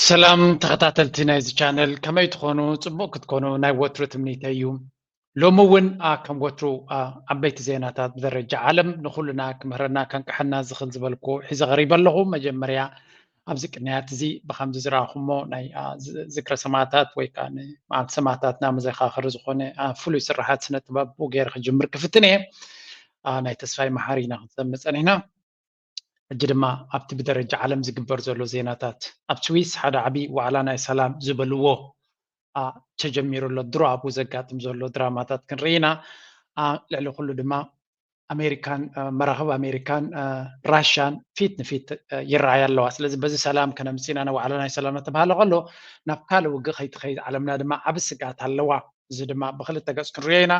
ሰላም ተኸታተልቲ ናይዚ ቻነል፣ ከመይ ትኾኑ? ጽቡቕ ክትኮኑ ናይ ወትሩ ትምኒተይ እዩ። ሎሚ እውን፣ አ፣ ከም ወትሩ፣ አ፣ ዓበይቲ ዜናታት ብደረጃ ዓለም ንኹልና ክምህረና ከንቅሐና ዝኽእል ዝበልኩ ሒዘ ቀሪበ ኣለኹ። መጀመርያ ኣብዚ ቅንያት እዚ ብኸምዚ ዝረኣኹሞ ናይ፣ አ፣ ዝ-፣ ዝክረ ሰማዕታት ወይ ከዓ ንመዓልቲ ሰማዕታትና መዘኻኸሪ ዝኾነ፣ አ፣ ፍሉይ ስርሓት ስነ ጥበብ ገይረ ክጅምር ክፍትን እየ። አ፣ ናይ ተስፋይ መሓሪ ኢና ክንሰምዕ ጸኒሕና። ሕጂ ድማ ኣብቲ ብደረጃ ዓለም ዝግበር ዘሎ ዜናታት፣ ኣብ ስዊስ ሓደ ዓቢ ዋዕላ ናይ ሰላም ዝበልዎ፣ አ፣ ተጀሚሩ ኣሎ። ድሮ ኣብኡ ዘጋጥም ዘሎ ድራማታት ክንርኢ ኢና። አ፣ ልዕሊ ኩሉ ድማ ኣሜሪካን፣ አ፣ መራኽብ ኣሜሪካን፣ አ፣ ራሻን ፊት ንፊት፣ አ፣ ይረኣያ ኣለዋ። ስለዚ በዚ ሰላም ከነምጽእ ኢና፣ ዋዕላ ናይ ሰላም እናተባህለ ከሎ ናብ ካልእ ውግእ ከይትኸይድ ዓለምና ድማ ዓቢ ስግኣት ኣለዋ። እዚ ድማ ብክልተ ገጽ ክንሪኦ ኢና።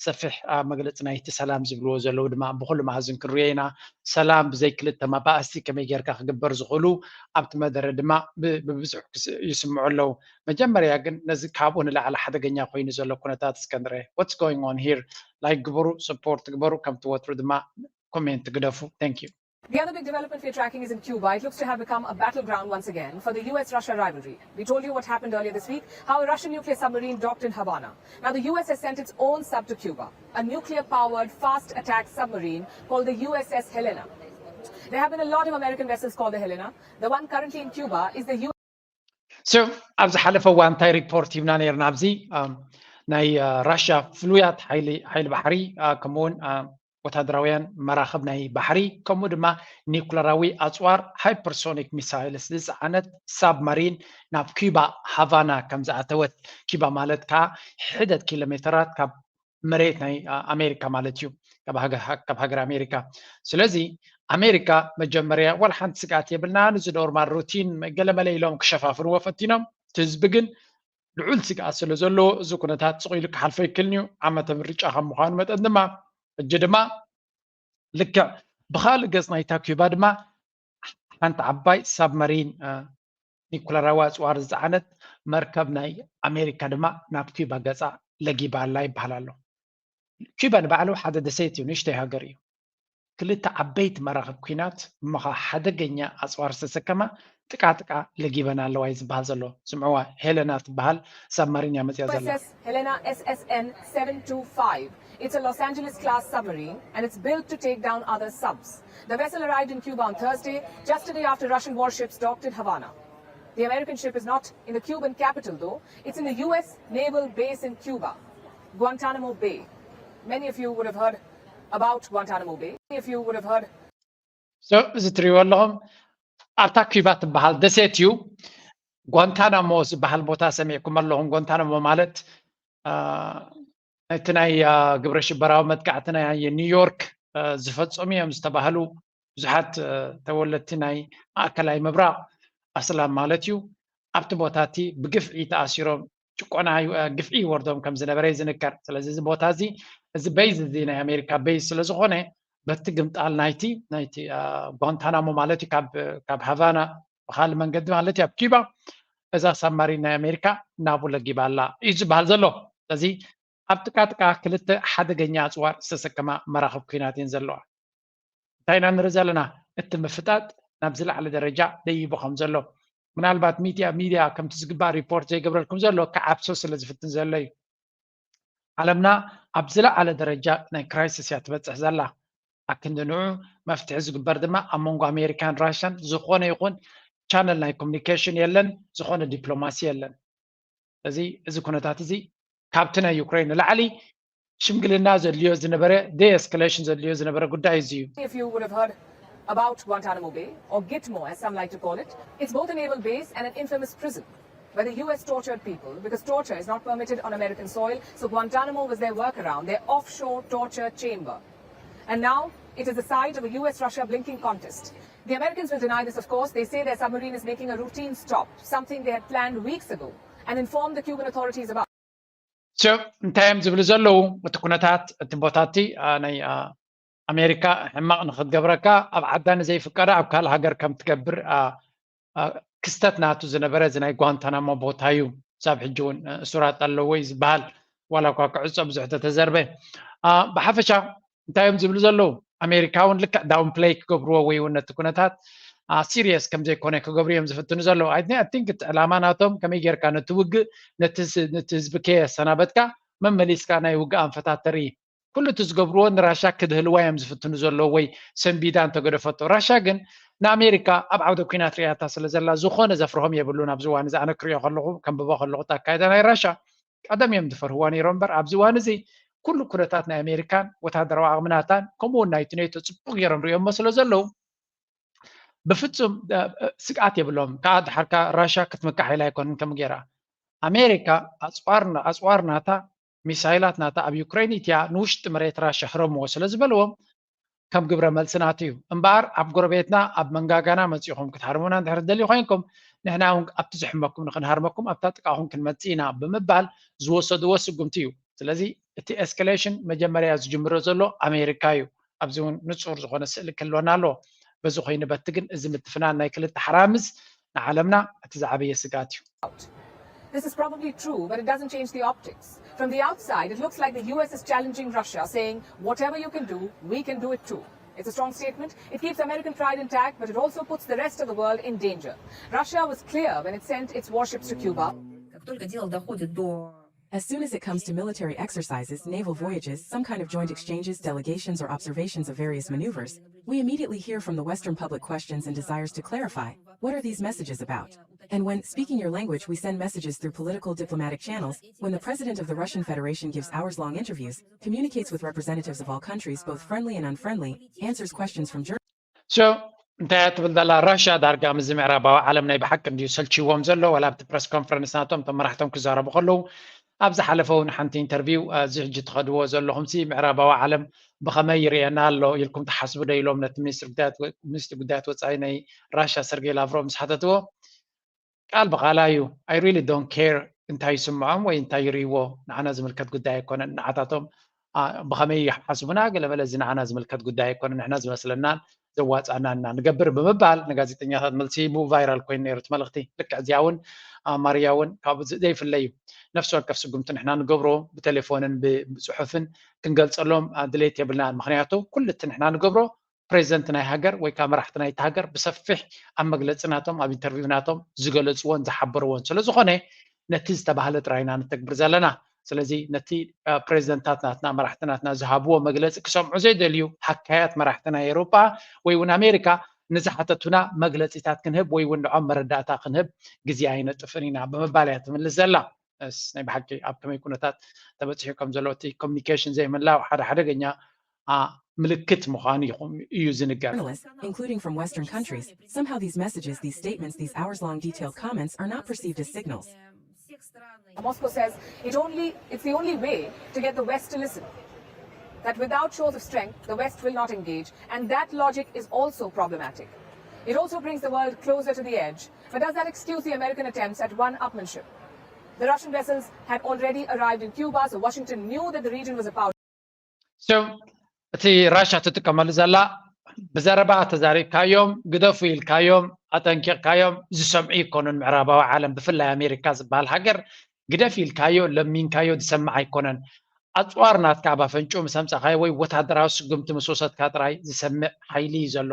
ሰፊሕ፣ አ፣ መግለጺ ናይቲ ሰላም ዝብልዎ ዘለዉ ድማ ብኹሉ መኣዝን ክንሪኦ ኢና። ሰላም ብዘይ ክልተ መባእስቲ ከመይ ጌርካ ክግበር ዝኽእሉ ኣብቲ መደረ ድማ ብ-፣ ብብዙሕ ክስ-፣ ይስምዑ ኣለዉ። መጀመርያ ግን ነዚ ካብኡ ንላዕሊ ሓደገኛ ኮይኑ ዘሎ ኩነታት እስከ ንርአ። What's going on here? ላይክ ግበሩ፣ ሰፖርት ግበሩ፣ ከምቲ ወትሩ ድማ ኮሜንት ግደፉ። Thank you. The other big development we're tracking is in Cuba. It looks to have become a battleground once again for the U S Russia rivalry. We told you what happened earlier this week, how a Russian nuclear submarine docked in Havana. Now, the U S has sent its own sub to Cuba, a nuclear powered fast attack submarine called the U S S Helena. There have been a lot of American vessels called the Helena. The one currently in Cuba is the U S. So፣ ኣብ ዝሓለፈ እዋን እንታይ ሪፖርት ሂብና ነይርና? ኣብዚ፣ ኣም፣ ናይ፣ አ፣ ራሽያ ፍሉያት ሓይሊ፣ ሓይሊ ባሕሪ፣ አ፣ ከምኡውን፣ አ፣ ወታደራውያን መራኽብ ናይ ባሕሪ፣ ከምኡ ድማ ኒኩለራዊ ኣጽዋር ሃይፐርሶኒክ ሚሳይልስ ዝጸዓነት ሳብማሪን ናብ ኪባ ሃቫና ከም ዝኣተወት፣ ኪባ ማለት ከኣ ሕደት ኪሎ ሜተራት ካብ መሬት ናይ፣ አ፣ ኣሜሪካ ማለት እዩ፣ ካብ ሃገ-፣ ካብ ሃገር ኣሜሪካ። ስለዚ ኣሜሪካ መጀመርያ ዋላ ሓንቲ ስግኣት የብልናን፣ እዚ ኖርማል ሩቲን ገለመለ ኢሎም ክሸፋፍንዎ ፈቲኖም። እቲ ህዝቢ ግን ልዑል ስግኣት ስለ ዘለዎ እዚ ኩነታት ስቕ ኢሉ ክሓልፎ ኣይክእልን እዩ። ዓመተ ምርጫ ከም ምዃኑ መጠን ድማ፣ ሕጂ ድማ ልክዕ ብኻልእ ገጽ ናይታ ኪባ ድማ ሓንቲ ዓባይ ሳብመሪን፣ አ፣ ኒኩለራዊ ኣጽዋር ዝጸዓነት መርከብ ናይ ኣሜሪካ ድማ ናብ ኪባ ገጻ ለጊባ ኣላ ይበሃል ኣሎ። ኪባ ንባዕሉ ሓደ ደሴት እዩ፣ ንእሽተይ ሃገር እዩ። ክልተ ዓበይቲ መራኽብ ኲናት እሞ ኸኣ ሓደገኛ ኣጽዋር ዝተሰከማ ጥቃጥቃ ለጊበን ኣለዋ እዩ ዝበሃል ዘሎ። ስምዕዋ፣ ሄለና ትበሃል ሳብማሪን እያ መጽያ ዘላ። U S S Helena S S N seven two five. It's a Los Angeles class submarine and it's built to take down other subs. The vessel arrived in Cuba on Thursday, just a day after Russian warships docked in Havana. The American ship is not in the Cuban capital, though. It's in the U S naval base in Cuba, Guantanamo Bay. Many of you would have heard about Guantanamo Bay. Many of you would have heard. So፣ እዚ ትሪእዎ ኣለኹም ኣብታ ኪባ ትበሃል ደሴት እዩ። ጓንታናሞ ዝበሃል ቦታ ሰሚዕኩም ኣለኹም። ጓንታናሞ ማለት፣ አ፣ እቲ ናይ፣ አ፣ ግብረ ሽበራዊ መጥቃዕቲ ናይ ኒውዮርክ፣ አ፣ ዝፈጸሙ እዮም ዝተባህሉ ብዙሓት፣ አ፣ ተወለድቲ ናይ ማእከላይ ምብራቕ ኣስላም ማለት እዩ። ኣብቲ ቦታ እቲ ብግፍዒ ተኣሲሮም ጭቆና ዩ-፣ አ፣ ግፍዒ ይወርዶም ከም ዝነበረ እዩ ዝንገር። ስለዚ እዚ ቦታ እዚ፣ እዚ ቤዝ እዚ ናይ ኣሜሪካ ቤዝ ስለ ዝኾነ፣ በቲ ግምጣል ናይቲ፣ ናይቲ፣ አ፣ ጓንታናሞ ማለት እዩ፣ ካብ፣ ካብ ሃቫና ብኻልእ መንገዲ ማለት እዩ፣ ኣብ ኪባ እዛ ሳብማሪን ናይ ኣሜሪካ ናብኡ ለጊባ ኣላ እዩ ዝበሃል ዘሎ። ስለዚ ኣብ ጥቃ ጥቃ ክልተ ሓደገኛ ኣጽዋር ዝተሰከማ መራኽብ ኲናት እየን ዘለዋ። እንታይ ኢና ንርኢ ዘለና? እቲ ምፍጣጥ ናብ ዝለዓለ ደረጃ ደይቡ ከም ዘሎ፣ ምናልባት ሚድያ፣ ሚድያ ከምቲ ዝግባእ ሪፖርት ዘይገብረልኩም ዘሎ ክዓብሶ ስለ ዝፍትን ዘሎ እዩ። ዓለምና ኣብ ዝለዓለ ደረጃ ናይ ክራይሲስ እያ ትበጽሕ ዘላ። ኣክንዲ ንዑ መፍትሒ ዝግበር ድማ ኣብ መንጎ ኣሜሪካን ራሽያን ዝኾነ ይኹን ቻነል ናይ ኮሙኒኬሽን የለን፣ ዝኾነ ዲፕሎማሲ የለን። እዚ፣ እዚ ኩነታት እዚ ካብቲ ናይ ዩክሬን ንላዕሊ ሽምግልና ዘድልዮ ዝነበረ፣ ዴኤስካሌሽን ዘድልዮ ዝነበረ ጉዳይ እዚ እዩ። If you would have heard about Guantanamo Bay, or Gitmo as some like to call it, it's both a naval base and an infamous prison where the U S tortured people because torture is not permitted on American soil, so Guantanamo was their workaround, their offshore torture chamber. And now it is the site of a U S Russia blinking contest. The Americans will deny this, of course. They say their submarine is making a routine stop, something they had planned weeks ago and informed the Cuban authorities about. So፣ እንታይ እዮም ዝብሉ ዘለዉ? እቲ ኩነታት፣ እቲ ቦታ እቲ፣ አ፣ ናይ፣ አ፣ ኣሜሪካ ሕማቕ ንኽትገብረካ ኣብ ዓዳ ንዘይፍቀዳ ኣብ ካልእ ሃገር ከም ትገብር፣ አ፣ አ፣ ክስተት ናቱ ዝነበረ እዚ ናይ ጓንታናሞ ቦታ እዩ። ክሳብ ሕጂ እውን፣ አ፣ እሱራት ኣለዎ እዩ ዝበሃል፣ ዋላ እኳ ክዕጾ ብዙሕ ተተዘርበ። አ፣ ብሓፈሻ እንታይ እዮም ዝብሉ ዘለዉ? ኣሜሪካ እውን ልክዕ ዳውን ፕሌይ ክገብርዎ ወይ እውን ነቲ ኩነታት ሲሪየስ ከም ዘይኮነ ክገብሩ እዮም ዝፍትኑ ዘለዉ። I think ዕላማ ናቶም ከመይ ጌርካ ነቲ ውግእ ነቲ ህዝቢ ከየሰናበትካ መመሊስካ ናይ ውግእ ኣንፈታት ተርኢ። ኩሉ እቲ ዝገብርዎ ንራሻ ክድህልዋ እዮም ዝፍትኑ ዘለዉ ወይ ሰንቢዳ እንተገደፈቶ። ራሻ ግን ንኣሜሪካ ኣብ ዓውደ ኲናት ርእያታ ስለ ዘላ ዝኾነ ዘፍርሆም የብሉን። ኣብዚ እዋን እዚ ኣነ ክሪኦ ከለኹ ከንብቦ ከለኹ እቲ ኣካይዳ ናይ ራሻ ቀደም እዮም ዝፈርህዋ ነይሮም እምበር ኣብዚ እዋን እዚ ኩሉ ኩነታት ናይ ኣሜሪካን ወታደራዊ ዓቕምናታን ከምኡ እውን ናይቲ ኔቶ ፅቡቅ ገይሮም ሪኦሞ ስለ ዘለዉ ብፍፁም ስግኣት የብሎም። ከዓ ድሓርካ ራሻ ክትምካሕ ኢላ ኣይኮንን ከም ገይራ ኣሜሪካ ኣፅዋር ናታ ሚሳይላት ናታ ኣብ ዩክሬን ኢትያ ንውሽጢ መሬት ራሻ ህረምዎ ስለ ዝበልዎም ከም ግብረ መልሲ ናቱ እዩ እምበኣር ኣብ ጎረቤትና ኣብ መንጋጋና መፂኹም ክትሃርሙና እንድሕር ትደልዩ ኮይንኩም ንሕና እውን ኣብቲ ዝሕመኩም ንክንሃርመኩም ኣብታ ጥቃኹም ክንመፅእ ኢና ብምባል ዝወሰድዎ ስጉምቲ እዩ። ስለዚ እቲ ኤስካሌሽን መጀመርያ ዝጅምሮ ዘሎ ኣሜሪካ እዩ። ኣብዚ እውን ንፁር ዝኾነ ስእሊ ክህልወና ኣለዎ። በዚ ኮይኑ በቲ ግን እዚ ምትፍናን ናይ ክልተ ሓራምዝ ንዓለምና እቲ ዝዓበየ ስግኣት እዩ። This is probably true, but it doesn't change the optics. From the outside, it looks like the U S is challenging Russia, saying, whatever you can do, we can do it too. It's a strong statement. It keeps American pride intact, but it also puts the rest of the world in danger. Russia was clear when it sent its warships to Cuba. Как только дело доходит до As soon as it comes to military exercises, naval voyages, some kind of joint exchanges, delegations, or observations of various maneuvers, we immediately hear from the Western public questions and desires to clarify what are these messages about? And when, speaking your language, we send messages through political diplomatic channels, when the president of the Russian Federation gives hours long interviews, communicates with representatives of all countries, both friendly and unfriendly, answers questions from journalists. So እንታይ እያ ትብል ዘላ ራሽያ ዳርጋ ምስዚ ምዕራባዊ ዓለም ናይ ብሓቂ እንድዩ ሰልችዎም ዘሎ ዋላ ኣብቲ ፕረስ ኮንፈረንስ ናቶም እቶም መራሕቶም ክዛረቡ ከለዉ ኣብ ዝሓለፈ እውን ሓንቲ ኢንተርቪው እዚ ሕጂ ትኸድዎ ዘለኹም ሲ ምዕራባዊ ዓለም ብኸመይ ይርእየና ኣሎ ኢልኩም ትሓስቡ ዶ ኢሎም ነቲ ሚኒስትሪ ጉዳያት ወፃኢ ናይ ራሽያ ሰርጌይ ላቭሮቭ ምስ ሓተትዎ ቃል ብቓላ እዩ I really don't care እንታይ ይስምዖም ወይ እንታይ ይርእይዎ ንዓና ዝምልከት ጉዳይ ኣይኮነን ንዓታቶም ብኸመይ ይሓስቡና ገለመለ እዚ ንዓና ዝምልከት ጉዳይ ኣይኮነን ንሕና ዝመስለናን ዘዋፃና እና ንገብር ብምባል ንጋዜጠኛታት መልሲ ሂቡ ቫይራል ኮይኑ ነይሩ እቲ መልእኽቲ ልክዕ እዚኣ እውን ማርያ እውን ካብኡ ዘይፍለ እዩ ነፍሲ ወከፍ ስጉምቲ ንሕና ንገብሮ ብቴሌፎንን ብፅሑፍን ክንገልፀሎም ድሌት የብልናን ምክንያቱ ኩሉ እቲ ንሕና ንገብሮ ፕሬዚደንት ናይ ሃገር ወይ ከዓ መራሕቲ ናይቲ ሃገር ብሰፊሕ ኣብ መግለፂ ናቶም ኣብ ኢንተርቪው ናቶም ዝገለፅዎን ዝሓበርዎን ስለዝኾነ ነቲ ዝተባህለ ጥራይ ኢና ንተግብር ዘለና ስለዚ ነቲ ፕሬዚደንታት ናትና መራሕቲ ናትና ዝሃብዎ መግለፂ ክሰምዑ ዘይደልዩ ሃካያት መራሕቲ ናይ ኤውሮጳ ወይ እውን ኣሜሪካ ንዝሓተቱና መግለፂታት ክንህብ ወይ እውን ንዖም መረዳእታ ክንህብ ግዜ ኣይነጥፍን ኢና ብምባል እያ ትምልስ ዘላ ናይ ብሓቂ ኣብ ከመይ ኩነታት ተበፂሑ ከም ዘሎ እቲ ኮሚኒኬሽን ዘይምህላው ሓደ ሓደገኛ ምልክት ምዃኑ እዩ ዝንገር። Journalists, including from Western countries, somehow these messages, these statements, these hours-long detailed comments are not perceived as signals. Moscow says it only, it's the only way to get the West to listen. That without shows of strength, the West will not engage, and that logic is also problematic. It also brings the world closer to the edge. But does that excuse the American attempts at one-upmanship? The Russian vessels had already arrived in Cuba, so Washington knew that the region was a power. So እቲ ራሻ ትጥቀመሉ ዘላ ብዘረባ ተዛሪብካዮም ግደፉ ኢልካዮም ኣጠንቂቕካዮም ዝሰምዑ ይኮኑን ምዕራባዊ ዓለም ብፍላይ ኣሜሪካ ዝበሃል ሃገር ግደፍ ኢልካዮ ለሚንካዮ ዝሰምዕ ኣይኮነን ኣፅዋር ናትካ ኣብ ኣፈንጭኡ ምስ ኣምፃእካዮ ወይ ወታደራዊ ስጉምቲ ምስ ወሰድካ ጥራይ ዝሰምዕ ሓይሊ እዩ ዘሎ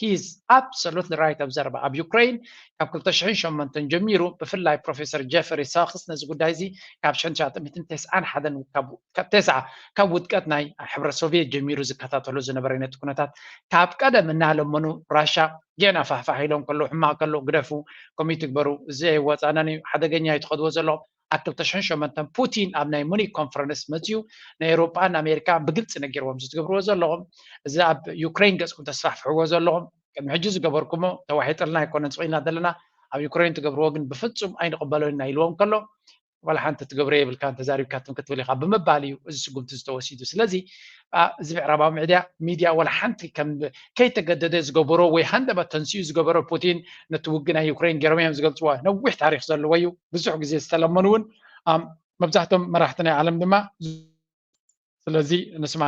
He is absolutely right ኣብ ዘረባ ኣብ ዩክሬን ካብ ክልተ ሽሕን ሸሞንተን ጀሚሩ ብፍላይ ፕሮፌሰር ጀፈሪ ሳክስ ነዚ ጉዳይ እዚ ካብ ሽሕን ትሽዓተ ሚእትን ተስዓን ሓደን ካብ ካብ ተስዓ ካብ ውድቀት ናይ ሕብረት ሶቭየት ጀሚሩ ዝከታተሎ ዝነበረ ነቲ ኩነታት ካብ ቀደም እናለመኑ ራሻ ጌና ፋሕፋሕ ኢሎም ከለዉ ሕማቕ ከለዉ ግደፉ ከምኡ ትግበሩ እዚ ኣይወፃናን እዩ ሓደገኛ እዩ ትኸድዎ ዘለኹም ኣብ ክልተ ሽሕን ሸሞንተን ፑቲን ኣብ ናይ ሙኒክ ኮንፈረንስ መፅዩ ንኤውሮጳን ኣሜሪካን ብግልፂ ነጊርዎም እዚ ትገብርዎ ዘለኹም እዚ ኣብ ዩክሬን ገፅኩም ተስፋሕፍሕዎ ዘለኹም ቅድሚ ሕጂ ዝገበርኩሞ ተዋሒጥልና ኣይኮነን ስቕ ኢልና ዘለና ኣብ ዩክሬን ትገብርዎ ግን ብፍፁም ኣይንቕበሎን ኢና ኢልዎም ከሎ ዋላ ሓንቲ ትገብሮ የብልካን ተዛሪብካ ትም ክትብል ኢኻ ብምባል እዩ እዚ ስጉምቲ ዝተወሲዱ ስለዚ እዚ ምዕራባዊ ሚድያ ሚድያ ዋላ ሓንቲ ከም ከይተገደደ ዝገበሮ ወይ ሃንደበት ተንስኡ ዝገበሮ ፑቲን ነቲ ውግእ ናይ ዩክሬን ገይሮም እዮም ዝገልፅዎ ነዊሕ ታሪክ ዘለዎ እዩ ብዙሕ ግዜ ዝተለመኑ እውን መብዛሕቶም መራሕቲ ናይ ዓለም ድማ ስለዚ ንስማ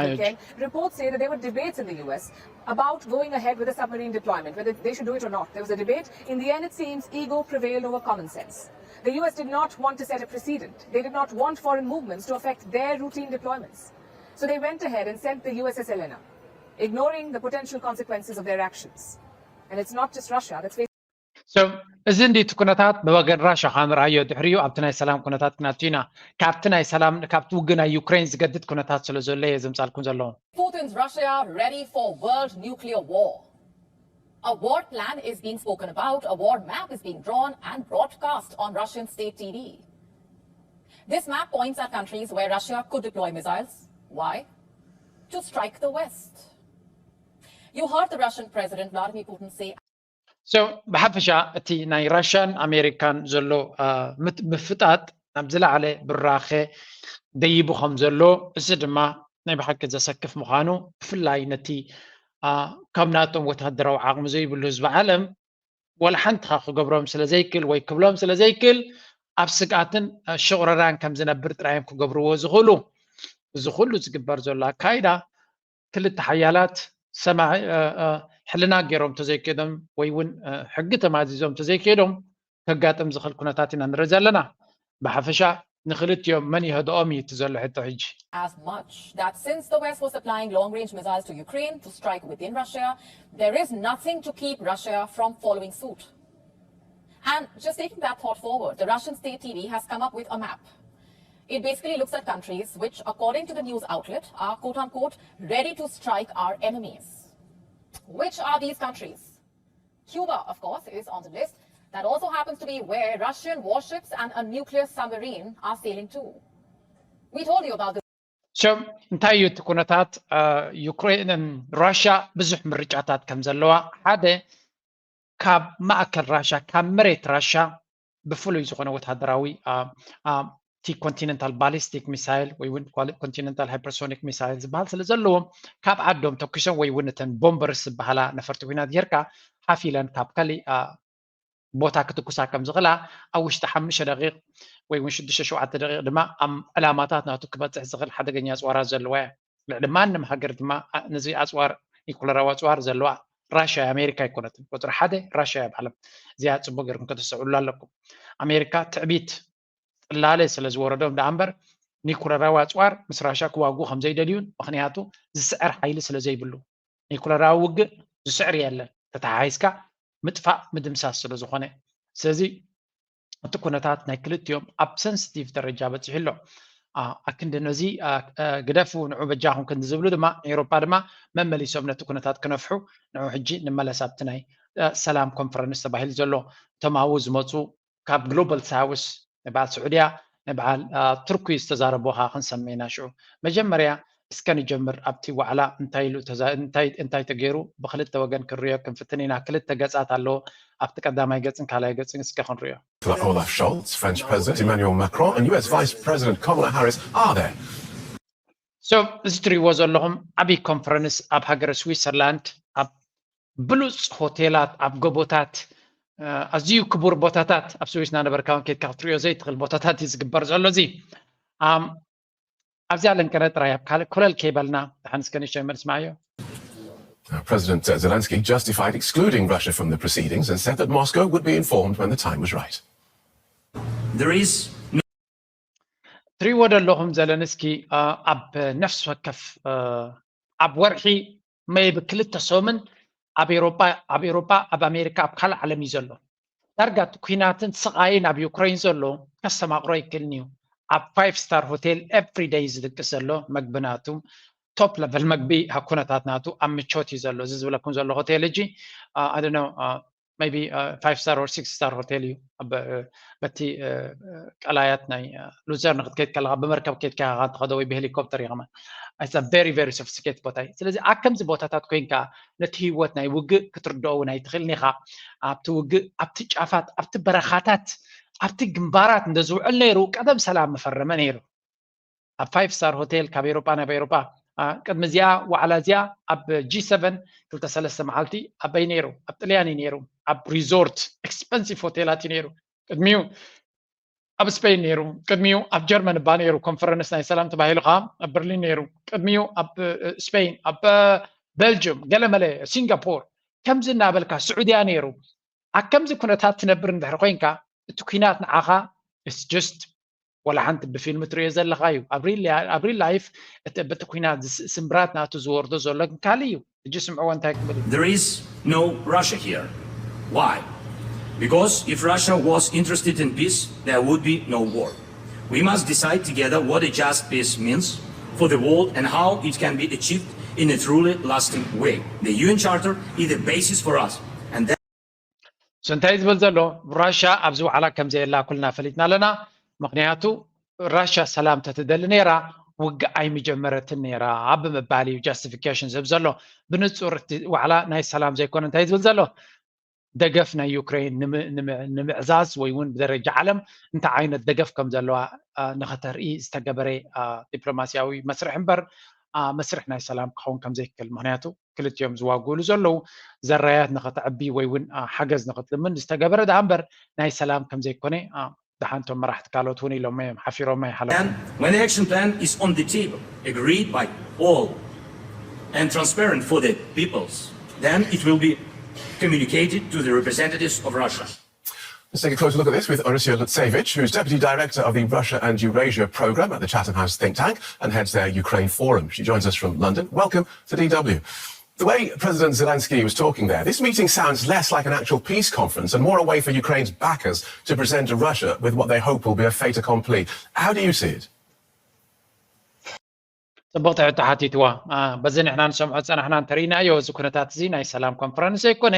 Reports say that there were debates in the U S about going ahead with a submarine deployment, whether they should do it or not. There was a debate. In the end, it seems ego prevailed over common sense. The U S did not want to set a precedent. They did not want foreign movements to affect their routine deployments. So they went ahead and sent the U S S Elena, ignoring the potential consequences of their actions. And it's not just Russia. Let's face So እዚ እንዲ እቲ ኩነታት ብወገን ራሻ ከኣ ንርኣዮ ድሕሪኡ ኣብቲ ናይ ሰላም ኩነታት ክነቱ ኢና። ካብቲ ናይ ሰላም ካብቲ ውግእ ናይ ዩክሬን ዝገድድ ኩነታት ስለ ዘሎ እየ ዘምጻልኩም ዘለኹ። Putin's Russia ready for world nuclear war. A war plan is being spoken about, a war map is being drawn and broadcast on Russian state T V. This map points at countries where Russia could deploy missiles. Why? To strike the West. You heard the Russian President Vladimir Putin say So ብሓፈሻ እቲ ናይ ራሽያን ኣሜሪካን ዘሎ ምፍጣጥ ናብ ዝለዓለ ብራኸ ደይቡ ከም ዘሎ፣ እዚ ድማ ናይ ብሓቂ ዘሰክፍ ምዃኑ፣ ብፍላይ ነቲ ካብ ናቶም ወታደራዊ ዓቕሚ ዘይብሉ ህዝቢ ዓለም ዋላ ሓንቲ ክገብሮም ስለ ዘይክእል ወይ ክብሎም ስለ ዘይክእል፣ ኣብ ስግኣትን ሽቕረራን ከም ዝነብር ጥራይ እዮም ክገብርዎ ዝኽእሉ። እዚ ኩሉ ዝግበር ዘሎ ኣካይዳ ክልተ ሓያላት ሰማዒ ሕልና ገይሮም ተዘይከዶም ወይ እውን ሕጊ ተማዚዞም ተዘይከዶም ከጋጥም ዝኽእል ኩነታት ኢና ንርኢ ዘለና። ብሓፈሻ ንክልቲኦም መን ይህድኦም እዩ እቲ ዘሎ ሕቶ ሕጂ። As much that since the West was supplying long range missiles to Ukraine to strike within Russia, there is nothing to keep Russia from following suit. And just taking that thought forward, the Russian state T V has come up with a map. It basically looks at countries which, according to the news outlet, are quote unquote ready to strike our enemies. Which are these countries? Cuba, of course, is on the list. That also happens to be where Russian warships and a nuclear submarine are sailing to. We told you about this. So እንታይ እዩ እቲ ኩነታት? ዩክሬንን ራሽያ ብዙሕ ምርጫታት ከም ዘለዋ፣ ሓደ ካብ ማእከል ራሽያ ካብ መሬት ራሽያ ብፍሉይ ዝኾነ ወተሃደራዊ እቲ ኮንቲነንታል ባሊስቲክ ሚሳይል ወይ እውን ኮንቲነንታል ሃይፐርሶኒክ ሚሳይል ዝበሃል ስለ ዘለዎም ካብ ዓዶም ተኩሶም ወይ እውን እተን ቦምበርስ ዝበሃላ ነፈርቲ ኩናት ጌርካ ሓፊለን ካብ ካሊእ ቦታ ክትኩሳ ከም ዝኽእላ ኣብ ውሽጢ ሓሙሽተ ደቂቕ ወይ እውን ሽዱሽተ ሸውዓተ ደቂቕ ድማ ኣብ ዕላማታት ናቱ ክበፅሕ ዝኽእል ሓደገኛ ኣፅዋራት ዘለዋ እያ። ልዕሊ ማንም ሃገር ድማ ነዚ ኣፅዋር ኒኩለራዊ ኣፅዋር ዘለዋ ራሽያ ኣሜሪካ ኣይኮነትን። ቁፅሪ ሓደ ራሽያ እያ ብዓለም። እዚኣ ፅቡቅ ገይርኩም ከተስተውዕሉ ኣለኩም። ኣሜሪካ ትዕቢት ፅላለ ስለ ዝወረዶም ደኣ እምበር ኒኩለራዊ ኣፅዋር ምስ ራሽያ ክዋግኡ ከም ዘይደልዩን ምክንያቱ ዝስዕር ሓይሊ ስለ ዘይብሉ። ኒኩለራዊ ውግእ ዝስዕር የለን። ተተሓሒዝካ ምጥፋእ ምድምሳስ ስለ ዝኾነ። ስለዚ እቲ ኩነታት ናይ ክልቲኦም ኣብ ሰንስቲቭ ደረጃ በፂሑ ኣሎ። ኣክንዲ ነዚ ግደፉ ንዑ በጃኹም ክንዲ ዝብሉ ድማ ኤውሮጳ ድማ መመሊሶም ነቲ ኩነታት ክነፍሑ ንዑ ሕጂ ንመለስ ኣብቲ ናይ ሰላም ኮንፈረንስ ተባሂሉ ዘሎ እቶም ኣብኡ ዝመፁ ካብ ግሎባል ሳውስ ናይ በዓል ስዑድያ ናይ በዓል ቱርኪ ዝተዛረቦ ከዓ ክንሰምዕ ኢና። ሽዑ መጀመርያ እስከ ንጀምር ኣብቲ ዋዕላ እንታይ ኢሉ እንታይ ተገይሩ ብክልተ ወገን ክንሪኦ ክንፍትን ኢና። ክልተ ገፃት ኣለዎ። ኣብቲ ቀዳማይ ገፅን ካልኣይ ገፅን እስከ ክንሪኦ። Olaf Scholz, French President Emmanuel Macron, and U S Vice President Kamala Harris are there. So እዚ ትሪእዎ ዘለኹም ዓብዪ ኮንፈረንስ ኣብ ሃገረ ስዊትዘርላንድ ኣብ ብሉፅ ሆቴላት ኣብ ጎቦታት ኣዝዩ ክቡር ቦታታት ኣብ ስዊስ እናነበርካ እውን ኬድካ ክትሪኦ ዘይትኽእል ቦታታት እዩ ዝግበር ዘሎ። እዚ ኣብዚኣ ለንቀረ ጥራይ ኣብ ካልእ ኮለል ከይበልና ደሓን እስከ ንእሽተይ መልስ ማዮ። President Zelensky justified excluding Russia from the proceedings and said that Moscow would be informed when the time was right. There is ትሪእዎ ዘለኹም ዘለንስኪ ኣብ ነፍሲ ወከፍ ኣብ ወርሒ ሜይቢ ክልተ ሰሙን ኣብ ኤሮጳ ኣብ ኤሮጳ ኣብ ኣሜሪካ ኣብ ካልእ ዓለም እዩ ዘሎ። ዳርጋ እቲ ኩናትን ስቓይን ኣብ ዩክሬን ዘሎ ከስተማቕሮ ኣይክእልን እዩ። ኣብ ፋይቭ ስታር ሆቴል ኤቭሪ ደይ ዝድቅስ ዘሎ መግቢ ናቱ ቶፕ ለቨል መግቢ ኣብ ኩነታት ናቱ ኣብ ምቾት እዩ ዘሎ። እዚ ዝብለኩም ዘሎ ሆቴል እጂ ኣደኖ maybe five star or six star hotel እዩ። በቲ ቀላያት ናይ ሉዘርን ክትከይድ ከለካ ብመርከብ ከይድካ ኢኻ ትኸዶ ወይ ብሄሊኮፕተር እዩ ከማን። It's a very very sophisticated ቦታ እዩ። ስለዚ ኣብ ከምዚ ቦታታት ኮይንካ ነቲ ህይወት ናይ ውግእ ክትርድኦ እውን ኣይትኽእልን ኢኻ። ኣብቲ ውግእ ኣብቲ ጫፋት ኣብቲ በረኻታት ኣብቲ ግንባራት እንደ ዝውዕል ነይሩ ቀደም ሰላም ምፈረመ ነይሩ። ኣብ ፋይቭ ስታር ሆቴል ካብ ኤሮጳ ናብ ኤሮጳ ቅድሚ እዚኣ ዋዕላ እዚኣ ኣብ ጂ ሰቨን ክልተ ሰለስተ መዓልቲ ኣበይ ነይሩ? ኣብ ጥልያን እዩ ነይሩ። ኣብ ሪዞርት ኤክስፐንሲቭ ሆቴላት እዩ ነይሩ። ቅድሚኡ ኣብ ስፔን ነይሩ። ቅድሚኡ ኣብ ጀርመን እባ ነይሩ። ኮንፈረንስ ናይ ሰላም ተባሂሉ ከዓ ኣብ በርሊን ነይሩ። ቅድሚኡ ኣብ ስፔን፣ ኣብ ቤልጅየም፣ ገለመለ ሲንጋፖር ከምዚ እናበልካ ስዑድያ ነይሩ። ኣብ ከምዚ ኩነታት ትነብር እንድሕር ኮይንካ እቲ ኩናት ንዓኻ it's just ወላ ሓንቲ ብፊልም ትሪኦ ዘለኻ እዩ። ኣብ ሪል ላይፍ በቲ ኩናት ስምብራት ናቱ ዝወርዶ ዘሎ ግን ካልእ እዩ። ሕጂ ስምዕዎ እንታይ ክብል እዩ። There is no Russia here. Why? Because if Russia was interested in peace, there would be no war. We must decide together what a just peace means for the world and how it can be achieved in a truly lasting way. The U N Charter is the basis for us. And that So እንታይ ዝብል ዘሎ ራሻ ኣብዚ ዋዕላ ከም ዘየላ ኩልና ፈሊጥና ኣለና። ምክንያቱ ራሻ ሰላም ተትደሊ ነይራ ውግእ ኣይምጀመረትን ነይራ ብምባል እዩ justification ዝህብ ዘሎ። ብንጹር እቲ ዋዕላ ናይ ሰላም ዘይኮነ እንታይ ዝብል ዘሎ ደገፍ ናይ ዩክሬን ንምዕዛዝ ወይ እውን ብደረጃ ዓለም እንታይ ዓይነት ደገፍ ከም ዘለዋ ንኸተርኢ ዝተገበረ ዲፕሎማሲያዊ መስርሕ እምበር መስርሕ ናይ ሰላም ክኸውን ከም ዘይክእል። ምክንያቱ ክልቲኦም ዝዋግእሉ ዘለዉ ዘራያት ንኸተዕቢ ወይ እውን ሓገዝ ንኸትልምን ዝተገበረ ደኣ እምበር ናይ ሰላም ከም ዘይኮነ ደሓንቶም መራሕቲ ካልኦት እውን ኢሎሞ እዮም ሓፊሮሞ ይሓለፉ። And when the action plan is on the table, agreed by all and transparent for the peoples, then it will be communicated to the representatives of Russia. Let's take a closer look at this with Orysia Lutsevich, who's Deputy Director of the Russia and Eurasia Programme at the Chatham House think tank and heads their Ukraine Forum. She joins us from London. Welcome to D W. The way President Zelensky was talking there, this meeting sounds less like an actual peace conference and more a way for Ukraine's backers to present to Russia with what they hope will be a fait accompli. How do you see it? ጽቡቕቲ ሕቶ ሓቲትዋ። በዚ ንሕና ንሰምዖ ዝጸናሕና እንተርኢናዮ፣ እዚ ኩነታት እዚ ናይ ሰላም ኮንፈረንስ ዘይኮነ፣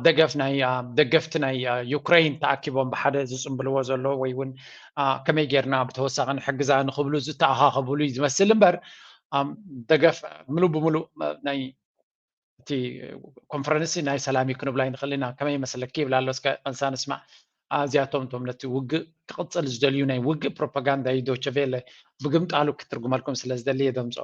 ደገፍ ናይ ደገፍቲ ናይ ዩክሬን ተኣኪቦም ብሓደ ዝጽንብልዎ ዘለዉ ወይ እውን ከመይ ጌርና ብተወሳኺ ንሕግዛ ንኽብሉ ዝተኣኻኸብሉ እዩ ዝመስል እምበር፣ ደገፍ ምሉእ ብምሉእ ናይ እቲ ኮንፈረንስ ናይ ሰላም እዩ ክንብሎ ኣይንኽእል ኢና። ከመይ ይመስለኪ ይብል ኣሎ። እስከ መልሳ ንስማዕ። እዚኣቶም እቶም ነቲ ውግእ ክቕጽል ዝደልዩ ናይ ውግእ ፕሮፓጋንዳ እዩ ዶቸ ቬለ ብግምጣሉ ክትርጉመልኩም ስለ ዝደሊ የደምጾ።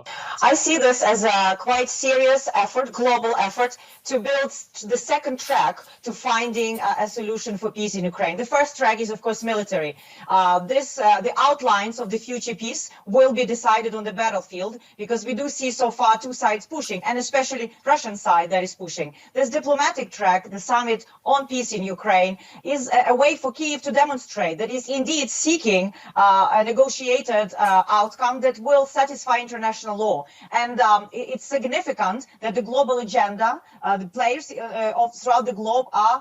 I see this as a quite serious effort, global effort, to build the second track to finding a, a solution for peace in Ukraine. The first track is, of course, military. Uh, this, uh, the outlines of the future peace will be decided on the battlefield because we do see so far two sides pushing, and especially Russian side that is pushing. This diplomatic track, the summit on peace in Ukraine, is a, a way for Kyiv to demonstrate that is indeed seeking uh, a negotiated uh, outcome that will satisfy international law. And um, it's significant that the global agenda, uh, the players uh, of, throughout the globe are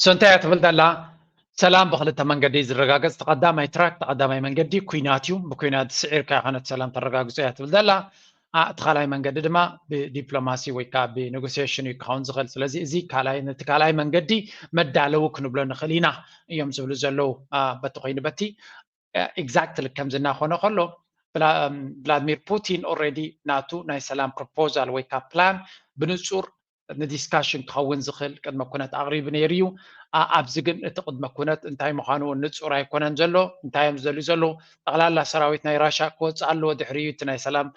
So እንታይ እያ ትብል ዘላ? ሰላም ብክልተ መንገዲ ዝረጋገጽ ተቐዳማይ ትራክ ተቐዳማይ መንገዲ ኩናት እዩ። ብኩናት ስዒርካ ይኾነት ሰላም ተረጋግጾ እያ ትብል ዘላ። እቲ ካልኣይ መንገዲ ድማ ብዲፕሎማሲ ወይ ከዓ ብኔጎሲሽን እዩ ክኸውን ዝኽእል። ስለዚ እዚ ካልኣይ ነቲ ካልኣይ መንገዲ መዳለዊ ክንብሎ ንኽእል ኢና እዮም ዝብሉ ዘለዉ። በቲ ኮይኑ በቲ exactly ከምዚ እናኾነ ከሎ ቭላድሚር ፑቲን already ናቱ ናይ ሰላም ፕሮፖዛል ወይ ከዓ ፕላን ብንጹር ንዲስካሽን ክኸውን ዝኽእል ቅድመ ኩነት ኣቕሪቡ ነይሩ እዩ። ኣብዚ ግን እቲ ቅድመ ኩነት እንታይ ምዃኑ ንጹር ኣይኮነን ዘሎ። እንታይ እዮም ዝደልዩ ዘለዉ? ጠቕላላ ሰራዊት ናይ ራሻ ክወፅእ ኣለዎ። ድሕሪኡ እቲ ናይ ሰላም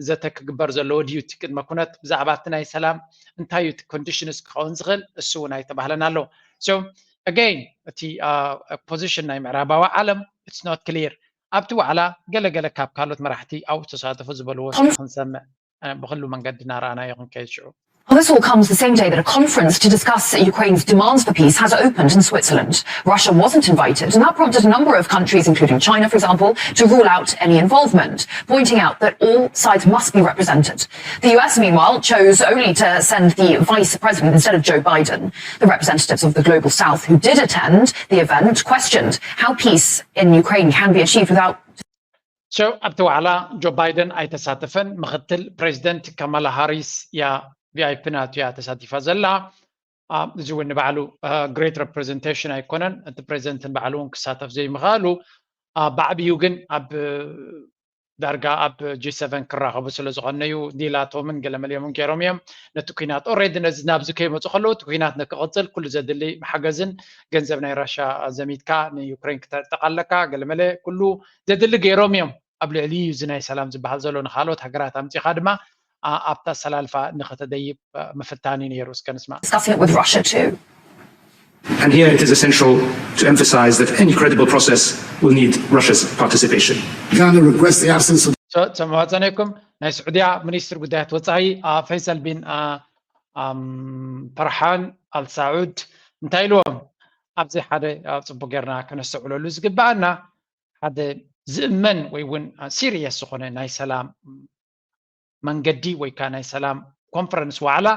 ዘተ ክግበር ዘለዎ ድዩ እቲ ቅድመ ኩነት? ብዛዕባ እቲ ናይ ሰላም እንታይ እዩ እቲ ኮንዲሽንስ ክኸውን ዝኽእል? እሱ እውን ኣይተባህለን ኣሎ። So again እቲ ፖዚሽን ናይ ምዕራባዊ ዓለም it's not clear። ኣብቲ ዋዕላ ገለገለ ካብ ካልኦት መራሕቲ ኣብኡ ዝተሳተፉ ዝበልዎ ክንሰምዕ ብክሉ መንገዲ እናረኣናዮ ክንከይድ ሽዑ Well, this all comes the same day that a conference to discuss Ukraine's demands for peace has opened in Switzerland. Russia wasn't invited, and that prompted a number of countries, including China, for example, to rule out any involvement, pointing out that all sides must be represented. The U S, meanwhile, chose only to send the vice president instead of Joe Biden. The representatives of the global south who did attend the event questioned how peace in Ukraine can be achieved without So ኣብቲ ዋዕላ ጆ ባይደን ኣይተሳተፈን። ምክትል ፕሬዚደንት ካማላ ሃሪስ እያ ቪኣይፒ ናቱ እያ ተሳቲፋ ዘላ። እዚ እውን ንባዕሉ ግሬት ሬፕሬዘንቴሽን ኣይኮነን። እቲ ፕሬዚደንት ንባዕሉ እውን ክሳተፍ ዘይምኽኣሉ ብዓብዩ ግን ኣብ ዳርጋ ኣብ ጂ ሰቨን ክራኸቡ ስለ ዝኾነዩ ዲላቶምን ገለመሊኦምን ገይሮም እዮም። ነቲ ኩናት ኦሬዲ ነዚ ናብዚ ከይመፁ ከለዉ እቲ ኩናት ንክቕፅል ኩሉ ዘድሊ ሓገዝን ገንዘብ ናይ ራሻ ዘሚትካ ንዩክሬን ክተዕጥቕ ኣለካ ገለመለ ኩሉ ዘድሊ ገይሮም እዮም። ኣብ ልዕሊ እዩ እዚ ናይ ሰላም ዝበሃል ዘሎ ንካልኦት ሃገራት ኣምፂኻ ድማ ኣብታ ኣሰላልፋ ንኸተደይብ ምፍታን እዩ ነይሩ። እስከ ንስማ። Discussing it with Russia too. And here it is essential to emphasize that any credible process will need Russia's participation. Ghana requests the absence of ሰማዋ ጸኒሕኩም ናይ ስዑድያ ሚኒስትር ጉዳያት ወጻኢ ፈይሰል ቢን ፈርሓን ኣልሳዑድ እንታይ ኢልዎም? ኣብዚ ሓደ ጽቡቅ ጌርና ከነስተውዕለሉ ዝግባኣና ሓደ ዝእመን ወይ እውን ሲሪየስ ዝኾነ ናይ ሰላም መንገዲ ወይ ከዓ ናይ ሰላም ኮንፈረንስ ዋዕላ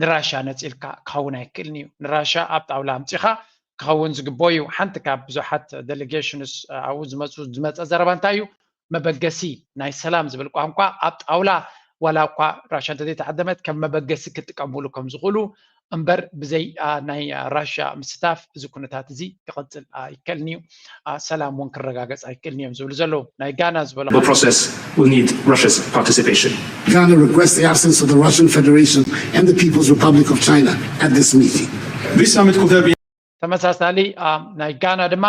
ንራሻ ነፂልካ ክኸውን ኣይክእልን እዩ። ንራሻ ኣብ ጣውላ ኣምፂኻ ክኸውን ዝግቦ እዩ። ሓንቲ ካብ ብዙሓት ዴሌጌሽንስ ኣብኡ ዝመፁ ዝመፀ ዘረባ እንታይ እዩ? መበገሲ ናይ ሰላም ዝብል ቋንቋ ኣብ ጣውላ ዋላ እኳ ራሻ እንተዘይተዓደመት ከም መበገሲ ክጥቀምሉ ከም ዝኽእሉ እምበር ብዘይ ናይ ራሽያ ምስታፍ እዚ ኩነታት እዚ ክቕፅል ኣይከልን እዩ። ሰላም እውን ክረጋገፅ ኣይክልን እዮም ዝብሉ ዘለዉ። ናይ ጋና ዝበሎ The process will need Russia's participation. Ghana requests the absence of the Russian Federation and the People's Republic of China at this meeting. This summit could have been ተመሳሳሊ ናይ ጋና ድማ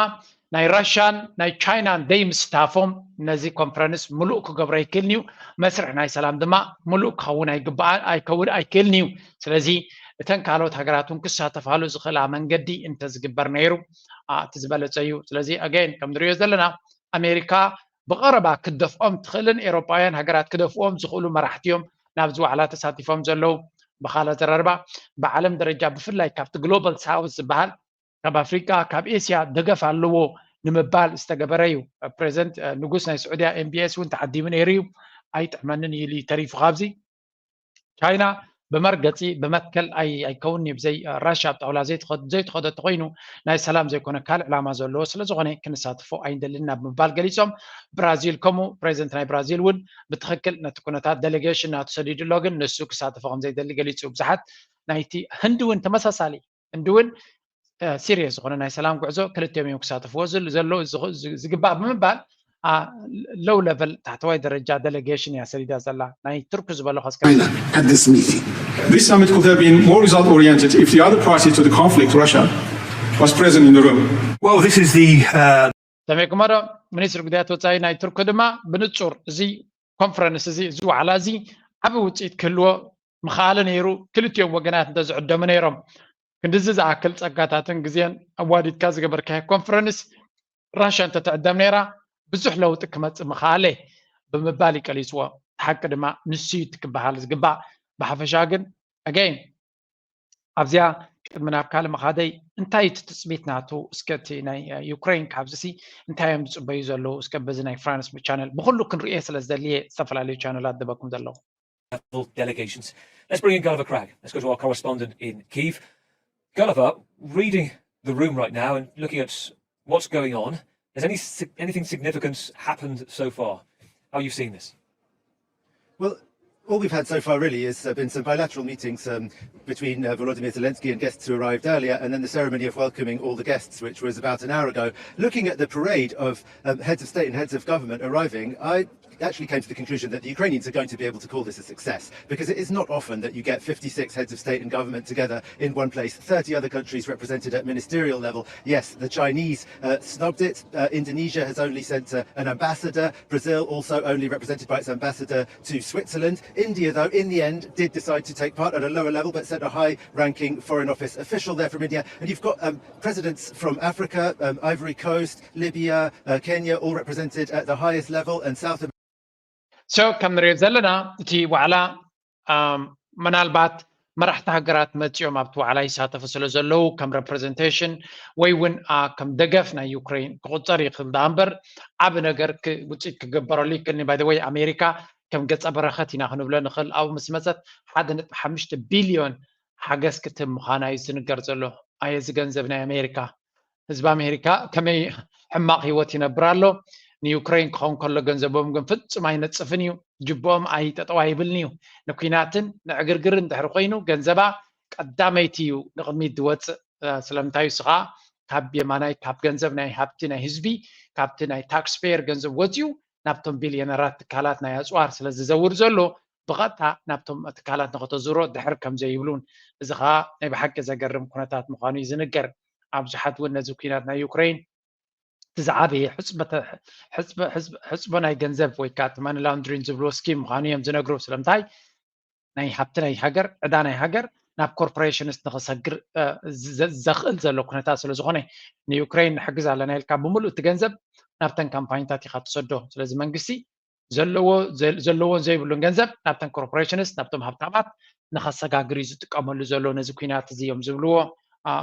ናይ ራሽያን ናይ ቻይናን ደይ ምስታፎም ነዚ ኮንፈረንስ ምሉእ ክገብሮ ኣይክልን እዩ። መስርሕ ናይ ሰላም ድማ ምሉእ ክኸውን ኣይግባእ ኣይከውን ኣይክልን እዩ። ስለዚ እተን ካልኦት ሃገራት እውን ክሳተፋሉ ዝኽእላ መንገዲ እንተዝግበር ነይሩ እቲ ዝበለፀ እዩ። ስለዚ ኣገይን ከም ንሪኦ ዘለና ኣሜሪካ ብቐረባ ክደፍኦም ትኽእልን ኤሮጳውያን ሃገራት ክደፍኦም ዝኽእሉ መራሕቲ እዮም ናብዚ ዋዕላ ተሳቲፎም ዘለዉ። ብኻልእ ኣዘራርባ ብዓለም ደረጃ ብፍላይ ካብቲ ግሎባል ሳውዝ ዝበሃል ካብ ኣፍሪቃ ካብ ኤስያ ደገፍ ኣለዎ ንምባል ዝተገበረ እዩ። ፕሬዚደንት ንጉስ ናይ ስዑድያ ኤምቢኤስ እውን ተዓዲሙ ነይሩ እዩ። ኣይጥዕመንን ኢሉ ተሪፉ ካብዚ ቻይና ብመርገፂ ብመትከል ኣይከውን ብዘይ ራሽያ ኣብ ጣውላ ዘይተኸደ ተኮይኑ ናይ ሰላም ዘይኮነ ካልእ ዕላማ ዘለዎ ስለዝኾነ ክንሳትፎ ኣይንደልን ናብ ምባል ገሊፆም። ብራዚል ከምኡ ፕሬዚደንት ናይ ብራዚል እውን ብትኽክል ነቲ ኩነታት ዴሌጌሽን ናቱ ሰዲዱ ኣሎ ግን ንሱ ክሳተፎ ከምዘይደሊ ገሊፁ። ብዙሓት ናይቲ ህንዲ እውን ተመሳሳሊ ህንዲ እውን ሲሪየስ ዝኾነ ናይ ሰላም ጉዕዞ ክልቲኦም እዮም ክሳተፍዎ ዘለዉ ዝግባእ ብምባል ሎው ለቨል ታሕተዋይ ደረጃ ዴሌጌሽን እያ ሰዲዳ ዘላ። ናይ ቱርኪ ዝበሎ ከስከ China at this meeting. This summit could have been more result oriented if the other party to the conflict, Russia, was present in the room. Well, this is the uh, ሰሚዕኩሞ ዶ? ሚኒስትሪ ጉዳያት ወፃኢ ናይ ቱርኪ ድማ ብንፁር እዚ ኮንፈረንስ እዚ እዚ ዋዕላ እዚ ዓቢ ውፅኢት ክህልዎ ምኽኣለ ነይሩ። ክልቲኦም ወገናት እንተዝዕደሙ ነይሮም ክንድዚ ዝኣክል ፀጋታትን ግዜን ኣዋዲድካ ዝገበርካዮ ኮንፈረንስ ራሽያ እንተትዕደም ነይራ ብዙሕ ለውጢ ክመፅእ ምኽኣለ ብምባል እዩ ቀሊፅዎ። እቲ ሓቂ ድማ ንሱ እዩ እቲ ክበሃል ዝግባእ። ብሓፈሻ ግን ኣገይን ኣብዚኣ ቅድሚ ናብ ካልእ ምኻደይ እንታይ እቲ ትፅቢት ናቱ እስከ እቲ ናይ ዩክሬን ካብዚሲ እንታይ እዮም ዝፅበዩ ዘለዉ እስከ በዚ ናይ ፍራንስ ቻነል ብኩሉ ክንርእየ ስለ ዝደልየ ዝተፈላለዩ ቻነላት ደበኩም ዘለዉ delegations. Let's bring in Gulliver Cragg. Let's go to our correspondent in Kyiv. Gulliver, reading the room right now and looking at what's going on, has any anything significant happened so far? How are you seeing this? Well, all we've had so far really has uh, been some bilateral meetings um, between uh, Volodymyr Zelensky and guests who arrived earlier, and then the ceremony of welcoming all the guests, which was about an hour ago. Looking at the parade of um, heads of state and heads of government arriving, I actually came to the conclusion that the Ukrainians are going to be able to call this a success, because it is not often that you get fifty-six heads of state and government together in one place, thirty other countries represented at ministerial level. Yes, the Chinese uh, snubbed it. Uh, Indonesia has only sent uh, an ambassador. Brazil, also only represented by its ambassador to Switzerland. India, though, in the end, did decide to take part at a lower level, but sent a high-ranking Foreign Office official there from India. And you've got um, presidents from Africa, um, Ivory Coast, Libya, uh, Kenya, all represented at the highest level, and South so ከም ንሪኦ ዘለና እቲ ዋዕላ ምናልባት መራሕቲ ሃገራት መፂኦም ኣብቲ ዋዕላ ይሳተፉ ስለ ዘለዉ ከም ሬፕሬዘንቴሽን ወይ እውን ከም ደገፍ ናይ ዩክሬን ክቁፀር ይኽእል ደኣ እምበር ዓብ ነገር ውፅኢት ክግበረሉ ይክእልኒ ባይደወይ ኣሜሪካ ከም ገፀ በረኸት ኢና ክንብሎ ንኽእል ኣብኡ ምስ መፀት ሓደ ነጥቢ ሓሙሽተ ቢልዮን ሓገዝ ክትህብ ምዃና እዩ ዝንገር ዘሎ። ኣየ እዚ ገንዘብ ናይ ኣሜሪካ ህዝቢ ኣሜሪካ ከመይ ሕማቕ ህይወት ይነብር ኣሎ። ንዩክሬን ክኸውን ከሎ ገንዘቦም ግን ፍጹም ኣይነጽፍን እዩ። ጅብኦም ኣይጠጠው ኣይብልን እዩ። ንኲናትን ንዕግርግርን እንድሕር ኮይኑ ገንዘባ ቀዳመይቲ እዩ ንቕድሚት ዝወጽእ። ስለምንታይ እሱ ኸዓ ካብ የማናይ ካብ ገንዘብ ናይ ሃብቲ ናይ ህዝቢ ካብቲ ናይ ታክስፔየር ገንዘብ ወጺኡ ናብቶም ቢልዮነራት ትካላት ናይ ኣጽዋር ስለ ዝዘውር ዘሎ ብቐጥታ ናብቶም ትካላት ንኸተዙሮ ድሕር ከም ዘይብሉን እዚ ኸዓ ናይ ብሓቂ ዘገርም ኩነታት ምዃኑ እዩ ዝንገር። ኣብዙሓት እውን ነዚ ኲናት ናይ ዩክሬን እቲ ዝዓበየ ሕፅቦ ናይ ገንዘብ ወይ ከዓ እቲ ማኒ ላውንድሪን ዝብልዎ ስኪም ምዃኑ እዮም ዝነግሩ። ስለምንታይ ናይ ሃብቲ ናይ ሃገር ዕዳ ናይ ሃገር ናብ ኮርፖሬሽንስ ንኸሰግር ዘኽእል ዘሎ ኩነታት ስለ ዝኾነ ንዩክሬን ንሕግዝ ኣለና ኢልካ ብምሉእ እቲ ገንዘብ ናብተን ካምፓኒታት ኢኻ ትሰዶ። ስለዚ መንግስቲ ዘለዎን ዘይብሉን ገንዘብ ናብተን ኮርፖሬሽንስ ናብቶም ሃብታማት ንኸሰጋግር እዩ ዝጥቀመሉ ዘሎ ነዚ ኲናት እዚ እዮም ዝብልዎ።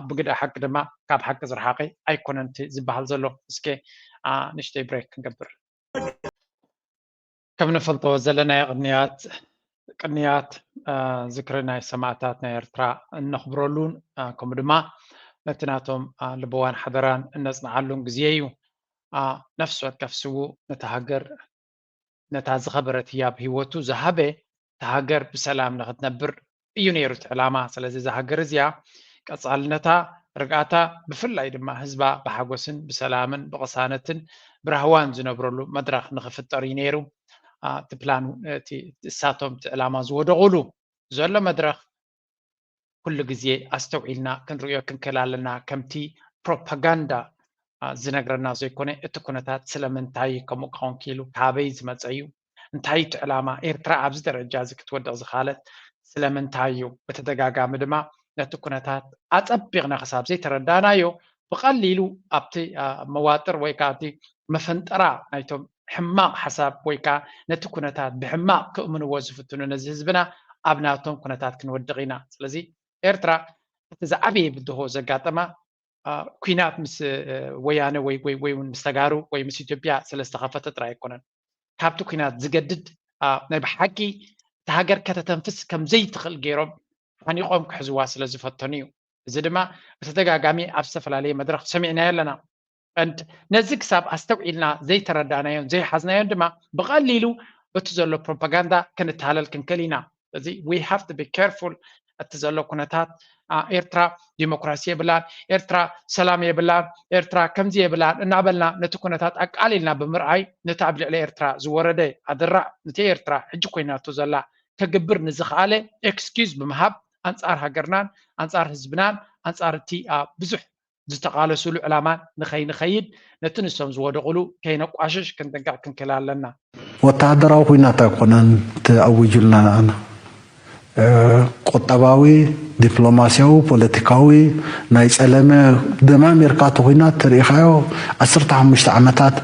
ብግዳ ሓቂ ድማ ካብ ሓቂ ዝረሓቐ ኣይኮነን እቲ ዝበሃል ዘሎ። እስከ ንእሽተይ ብሬክ ክንገብር። ከም ንፈልጦ ዘለናዮ ቅንያት ቅንያት ዝክሪ ናይ ሰማእታት ናይ ኤርትራ እነኽብረሉን ከምኡ ድማ ነቲ ናቶም ልበዋን ሓደራን እነጽንዓሉን ግዜ እዩ። ነፍሲ ወከፍ ስዉእ ነታ ሃገር ነታ ዝኸበረት ህያብ ህይወቱ ዝሃበ እታ ሃገር ብሰላም ንኽትነብር እዩ ነይሩ እቲ ዕላማ። ስለዚ እዛ ሃገር እዚኣ ቀጻልነታ፣ ርግኣታ፣ ብፍላይ ድማ ህዝባ ብሓጎስን ብሰላምን ብቕሳነትን ብራህዋን ዝነብረሉ መድረኽ ንኽፍጠር እዩ ነይሩ። እቲ ፕላን እሳቶም እቲ ዕላማ ዝወደቑሉ ዘሎ መድረኽ ኩሉ ግዜ ኣስተውዒልና ክንርእዮ ክንክእል ኣለና። ከምቲ ፕሮፓጋንዳ ዝነግረና ዘይኮነ እቲ ኩነታት ስለምንታይ ከምኡ ክኸውን ክኢሉ፣ ካበይ ዝመፀ እዩ፣ እንታይ እቲ ዕላማ ኤርትራ ኣብዚ ደረጃ እዚ ክትወድቕ ዝኸኣለት ስለምንታይ እዩ? ብተደጋጋሚ ድማ ነቲ ኩነታት ኣጸቢቕና ክሳብ ዘይተረዳእናዮ ብቐሊሉ ኣብቲ መዋጥር ወይ ከዓ ኣብቲ መፈንጠራ ናይቶም ሕማቕ ሓሳብ ወይ ከዓ ነቲ ኩነታት ብሕማቕ ክእምንዎ ዝፍትኑ ነዚ ህዝብና ኣብ ናቶም ኩነታት ክንወድቕ ኢና። ስለዚ ኤርትራ እቲ ዝዓበየ ብድሆ ዘጋጠማ ኩናት ምስ ወያነ ወይ ወይ ወይ እውን ምስ ተጋሩ ወይ ምስ ኢትዮጵያ ስለ ዝተኸፈተ ጥራይ ኣይኮነን። ካብቲ ኩናት ዝገድድ ናይ ብሓቂ እታ ሃገር ከተተንፍስ ከም ዘይትኽእል ገይሮም ሓኒቖም ክሕዝዋ ስለ ዝፈተኑ እዩ። እዚ ድማ ብተደጋጋሚ ኣብ ዝተፈላለየ መድረኽ ሰሚዕናዮ ኣለና። And ነዚ ክሳብ ኣስተውዒልና ዘይተረዳእናዮን ዘይሓዝናዮን ድማ ብቐሊሉ በቲ ዘሎ ፕሮፓጋንዳ ክንታለል ክንክእል ኢና። ስለዚ we have to be careful። እቲ ዘሎ ኩነታት ኤርትራ ዲሞክራሲ የብላን፣ ኤርትራ ሰላም የብላን፣ ኤርትራ ከምዚ የብላን እናበልና ነቲ ኩነታት ኣቃሊልና ብምርኣይ ነቲ ኣብ ልዕሊ ኤርትራ ዝወረደ ኣደራዕ ነቲ ኤርትራ ሕጂ ኮይናቶ ዘላ ከግብር ንዝኸኣለ ኤክስኪዝ ብምሃብ ኣንጻር ሃገርናን ኣንጻር ህዝብናን ኣንጻር እቲ ብዙሕ ዝተቓለሱሉ ዕላማ ንኸይንኸይድ ነቲ ንሶም ዝወደቑሉ ከይነቋሽሽ ክንጥንቀቕ ክንክእል ኣለና። ወተሃደራዊ ኩናት ኣይኮነን ተኣዊጁልና ንኣና። ቁጠባዊ፣ ዲፕሎማስያዊ፣ ፖለቲካዊ ናይ ጸለመ ደማሚርካ እቲ ኩናት ተሪኢኻዮ ዓሰርተ ሓሙሽተ ዓመታት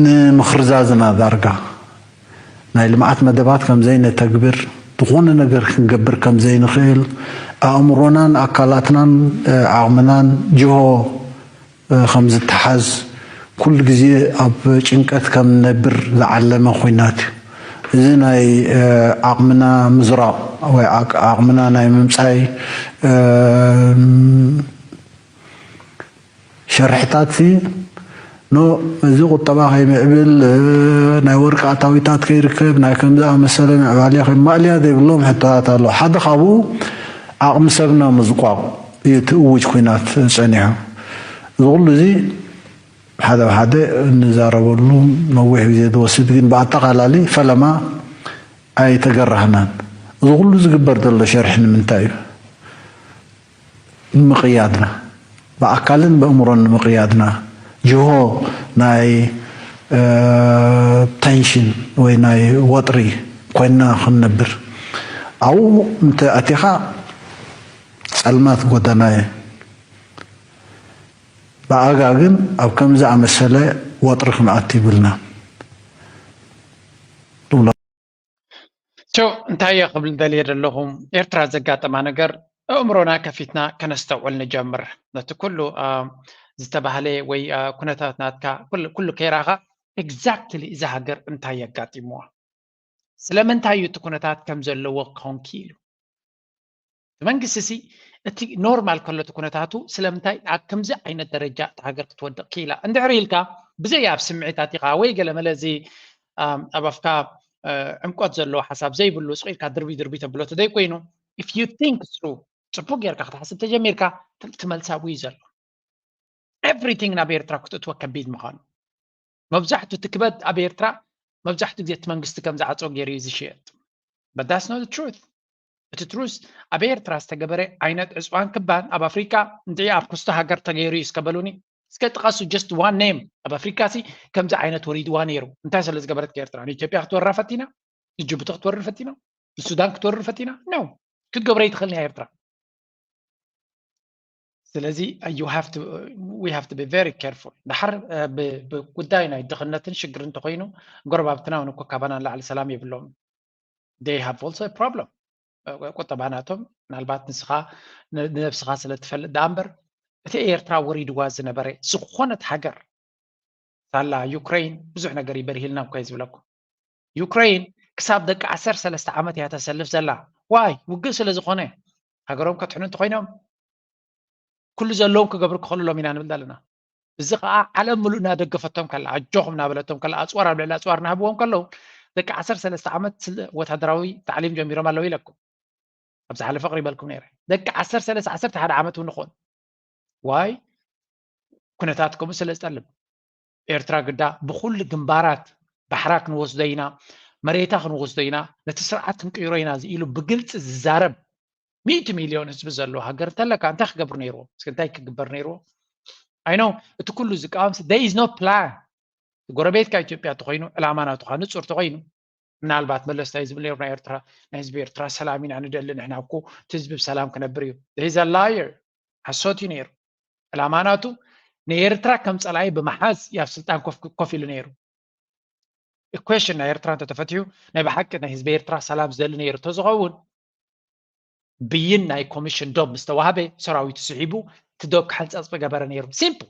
ንምኽርዛዝና ዳርጋ ናይ ልምዓት መደባት ከም ዘይነተግብር፣ ዝኾነ ነገር ክንገብር ከም ዘይንኽእል፣ ኣእምሮናን ኣካላትናን ዓቕምናን ጅሆ ከም ዝተሓዝ፣ ኩሉ ግዜ ኣብ ጭንቀት ከም ንነብር ዝዓለመ ኹናት እዩ። እዚ ናይ ዓቕምና ምዝራቕ ወይ ዓቕምና ናይ ምምጻይ ሸርሕታት ሲ ኖ እዚ ቁጠባ ከይምዕብል ናይ ወርቂ ኣታዊታት ከይርከብ ናይ ከም ዝኣመሰለ ምዕባለ ከይማእልያ ዘይብሎም ሕቶታት ኣሎ። ሓደ ካብኡ ዓቕሚ ሰብና ምዝቋቕ እዩ እቲ እውጅ ኩናት ጸኒሑ። እዚ ኩሉ እዚ ሓደ ብሓደ እንዛረበሉ ነዊሕ ግዜ ዝወስድ ግን ብኣጠቓላሊ ፈለማ ኣይተገራህናን። እዚ ኩሉ ዝግበር ዘሎ ሸርሒ ንምንታይ እዩ? ንምቕያድና፣ ብኣካልን ብእምሮን ንምቕያድና፣ ጅሆ ናይ ተንሽን ወይ ናይ ወጥሪ ኮይንና ክንነብር፣ ኣብኡ እንተ ኣቲኻ ጸልማት ጎደና እየ። ብኣጋ ግን ኣብ ከምዚ ኣመሰለ ወጥሪ ክንኣቱ ይብልና። ሶ እንታይ እየ ክብል ደልየ ዘለኹ፣ ኤርትራ ዘጋጠማ ነገር ኣእምሮና ከፊትና ከነስተውዕል ንጀምር። ነቲ ኩሉ ዝተባህለ ወይ ኩነታት ናትካ ኩሉ ከይረኣኻ ኤግዛክትሊ እዛ ሃገር እንታይ የጋጢምዋ፣ ስለምንታይ እዩ እቲ ኩነታት ከም ዘለዎ ክኸውን ክኢሉ? እቲ መንግስቲ ሲ እቲ ኖርማል ከሎ እቲ ኩነታቱ ስለምንታይ ኣብ ከምዚ ዓይነት ደረጃ እታ ሃገር ክትወድቕ ክኢላ? እንድሕር ኢልካ ብዘይ ኣብ ስምዒታት ኢኻ ወይ ገለ መለ እዚ ኣብ ኣፍካ ዕምቆት ዘለዎ ሓሳብ ዘይብሉ ስቕ ኢልካ ድርቢ ድርቢ ተብሎ ተደይ ኮይኑ if you think through ጽቡቅ ጌርካ ክትሓስብ ተጀሚርካ ትመልሳ ውይ ዘሎ everything ናብ ኤርትራ ክትእትወ ከቢድ ምዃኑ መብዛሕቱ እቲ ክበድ ኣብ ኤርትራ መብዛሕቱ ግዜ እቲ መንግስቲ ከም ዝዓፅኦ ገይሩ እዩ ዝሽየጥ። But that's not the truth። እቲ ትሩስ ኣብ ኤርትራ ዝተገበረ ዓይነት ዕፅዋን ክባን ኣብ ኣፍሪካ እንድዒ ኣብ ክስቶ ሃገር ተገይሩ እዩ እስከ በሉኒ እስከ ጥቀሱ just one name ኣብ ኣፍሪካ ሲ ከምዚ ዓይነት ወሪድዋ ነይሩ እንታይ ስለ ዝገበረት ኤርትራ ንኢትዮጵያ ክትወራ ፈቲና ንጅቡቲ ክትወርር ፈቲና ንሱዳን ክትወርር ፈቲና no ክትገብረ ይትኽእል ናይ ኤርትራ ስለዚ you have to we have to be very careful ድሓር ብጉዳይ ናይ ድኽነትን ሽግር እንተኮይኑ ጎረባብትና እውን እኮ ካባና ንላዕሊ ሰላም የብሎም they have also problem ቁጠባ ናቶም። ምናልባት ንስኻ ንነብስኻ ስለ ትፈልጥ ደኣ እምበር፣ እቲ ኤርትራ ወሪድዋ ዝነበረ ዝኾነት ሃገር ሳላ ዩክሬን ብዙሕ ነገር ይበርሂልና እኮ ዝብለኩም። ዩክሬን ክሳብ ደቂ ዓሰርተ ሰለስተ ዓመት እያ ተሰልፍ ዘላ። ዋይ ውግእ ስለ ዝኾነ፣ ሃገሮም ከትሕኑ እንተኮይኖም ኩሉ ዘለዎም ክገብሩ ክኽእሉ ሎም ኢና ንብል ኣለና። እዚ ከዓ ዓለም ምሉእ እናደገፈቶም ከላ፣ ኣጆኹም እናበለቶም ከላ፣ ኣፅዋር ኣብ ልዕሊ ኣፅዋር እናሃብዎም ከለዉ፣ ደቂ ዓሰርተ ሰለስተ ዓመት ወታደራዊ ታዕሊም ጀሚሮም ኣለዉ ኢለኩም። ኣብ ዝሓለፈ ኣቕሪበልኩም ነይረ። ደቂ ዓሰርተ ሰለስተ ዓሰርተ ሓደ ዓመት እውን ይኾን ዋይ ኩነታት ከምኡ ስለ ዝጠልብ፣ ኤርትራ ግዳ ብኩሉ ግንባራት፣ ባሕራ ክንወስዶ ኢና፣ መሬታ ክንወስዶ ኢና፣ ነቲ ስርዓት ክንቅይሮ ኢና ኢሉ ብግልፂ ዝዛረብ ሚእቲ ሚልዮን ህዝቢ ዘለዎ ሃገር እንተለካ እንታይ ክገብር ነይርዎ? እስኪ እንታይ ክግበር ነይርዎ? ኣይኖ እቲ ኩሉ ዝቃወም there is no plan። ጎረቤትካ ኢትዮጵያ ተኮይኑ ዕላማ ናቱካ ንፁር ተኮይኑ፣ ምናልባት መለስ እንታይ ዝብል ነይሩ? ናይ ኤርትራ ናይ ህዝቢ ኤርትራ ሰላም ኢና ንደሊ፣ ንሕና እኮ እቲ ህዝቢ ብሰላም ክነብር እዩ። He's a liar። ሓሶት እዩ ነይሩ። ዕላማ ናቱ ንኤርትራ ከም ፀላኢ ብምሓዝ ኣብ ስልጣን ኮፍ ኢሉ ነይሩ። ኢኩዌሽን ናይ ኤርትራ እንተተፈትሑ ናይ ብሓቂ ናይ ህዝቢ ኤርትራ ሰላም ዝደሊ ነይሩ እንተዝኸውን፣ ብይን ናይ ኮሚሽን ዶብ ምስ ተዋህበ ሰራዊቱ ስሒቡ እቲ ዶብ ክሕንፀፅ በገበረ ነይሩ። ሲምፕል።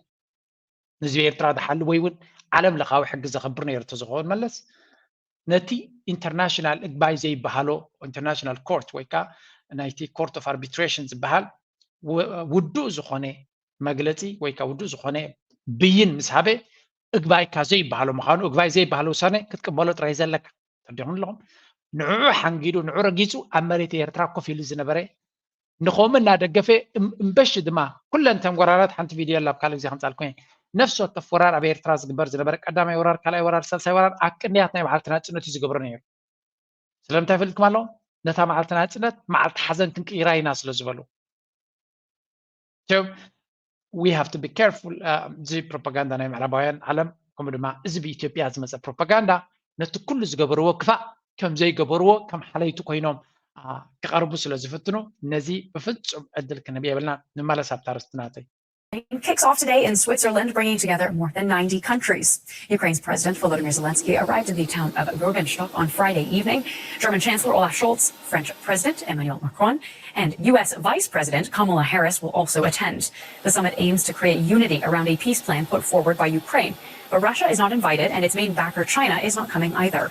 ንህዝቢ ኤርትራ ዝሓሊ ወይ እውን ዓለም ለኻዊ ሕጊ ዘኽብር ነይሩ እንተዝኸውን መለስ ነቲ ኢንተርናሽናል እግባይ ዘይበሃሎ ኢንተርናሽናል ኮርት ወይ ከዓ ናይቲ ኮርት ኦፍ ኣርቢትሬሽን ዝበሃል ውዱእ ዝኾነ መግለፂ ወይ ከዓ ውዱእ ዝኾነ ብይን ምስ ሃበ እግባይካ ዘይበሃሎ ምዃኑ፣ እግባይ ዘይበሃሎ ውሳነ ክትቅበሎ ጥራይ ዘለካ። ተረዲኹም ኣለኹም? ንዕኡ ሓንጊዱ ንዑ ረጊፁ ኣብ መሬት ኤርትራ ኮፍ ኢሉ ዝነበረ ንኸምኡ እናደገፈ እምበሺ ድማ ኩለን ተንጎራራት ሓንቲ ቪድዮ ኣብ ካልእ ግዜ ከምፃልኩም ነፍሲ ወከፍ ወራር ኣብ ኤርትራ ዝግበር ዝነበረ ቀዳማይ ወራር ካልኣይ ወራር ሳልሳይ ወራር ኣብ ቅንያት ናይ በዓልቲ ናፅነት እዩ ዝገብሮ ነይሩ። ስለምንታይ ፈልጥኩም ኣለኹም? ነታ መዓልቲ ናፅነት መዓልቲ ሓዘን ክንቅይራ ኢና ስለ ዝበሉ። So we have to be careful። እዚ ፕሮፓጋንዳ ናይ ምዕራባውያን ዓለም ከምኡ ድማ እዚ ብኢትዮጵያ ዝመፀ ፕሮፓጋንዳ ነቲ ኩሉ ዝገበርዎ ክፋእ ከም ዘይገበርዎ ከም ሓለይቲ ኮይኖም ክቐርቡ ስለ ዝፍትኑ ነዚ ብፍፁም ዕድል ክንህብ የብልና። ንመለስ ኣብታ ርስቲ ናተይ። Kicks off today in Switzerland, bringing together more than ninety countries. Ukraine's President Volodymyr Zelensky arrived in the town of Gurgenstock on Friday evening. German Chancellor Olaf Scholz, French President Emmanuel Macron, and U S Vice President Kamala Harris will also attend. The summit aims to create unity around a peace plan put forward by Ukraine. But Russia is not invited, and its main backer, China, is not coming either.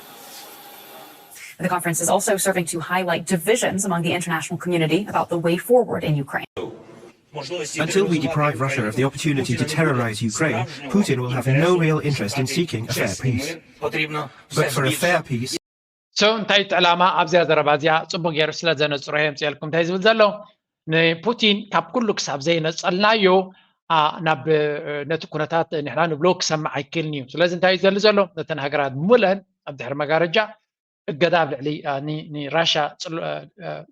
The conference is also serving to highlight divisions among the international community about the way forward in Ukraine. Until we deprive Russia of the opportunity to terrorize Ukraine, Putin will have no real interest in seeking a fair peace. But for a fair peace, So እንታይ እቲ ዕላማ ኣብዚኣ ዘረባ እዚኣ ጽቡቅ ገይሩ ስለ ዘነጽሮ የምጽኤልኩም እንታይ ዝብል ዘሎ ንፑቲን ካብ ኩሉ ክሳብ ዘይነጸልናዮ ናብ ነቲ ኩነታት ንሕና ንብሎ ክሰምዕ ኣይክእልን እዩ። ስለዚ እንታይ እዩ ዘሊ ዘሎ ነተን ሃገራት ብምልአን ኣብ ድሕሪ መጋረጃ እገዳ ኣብ ልዕሊ ንራሻ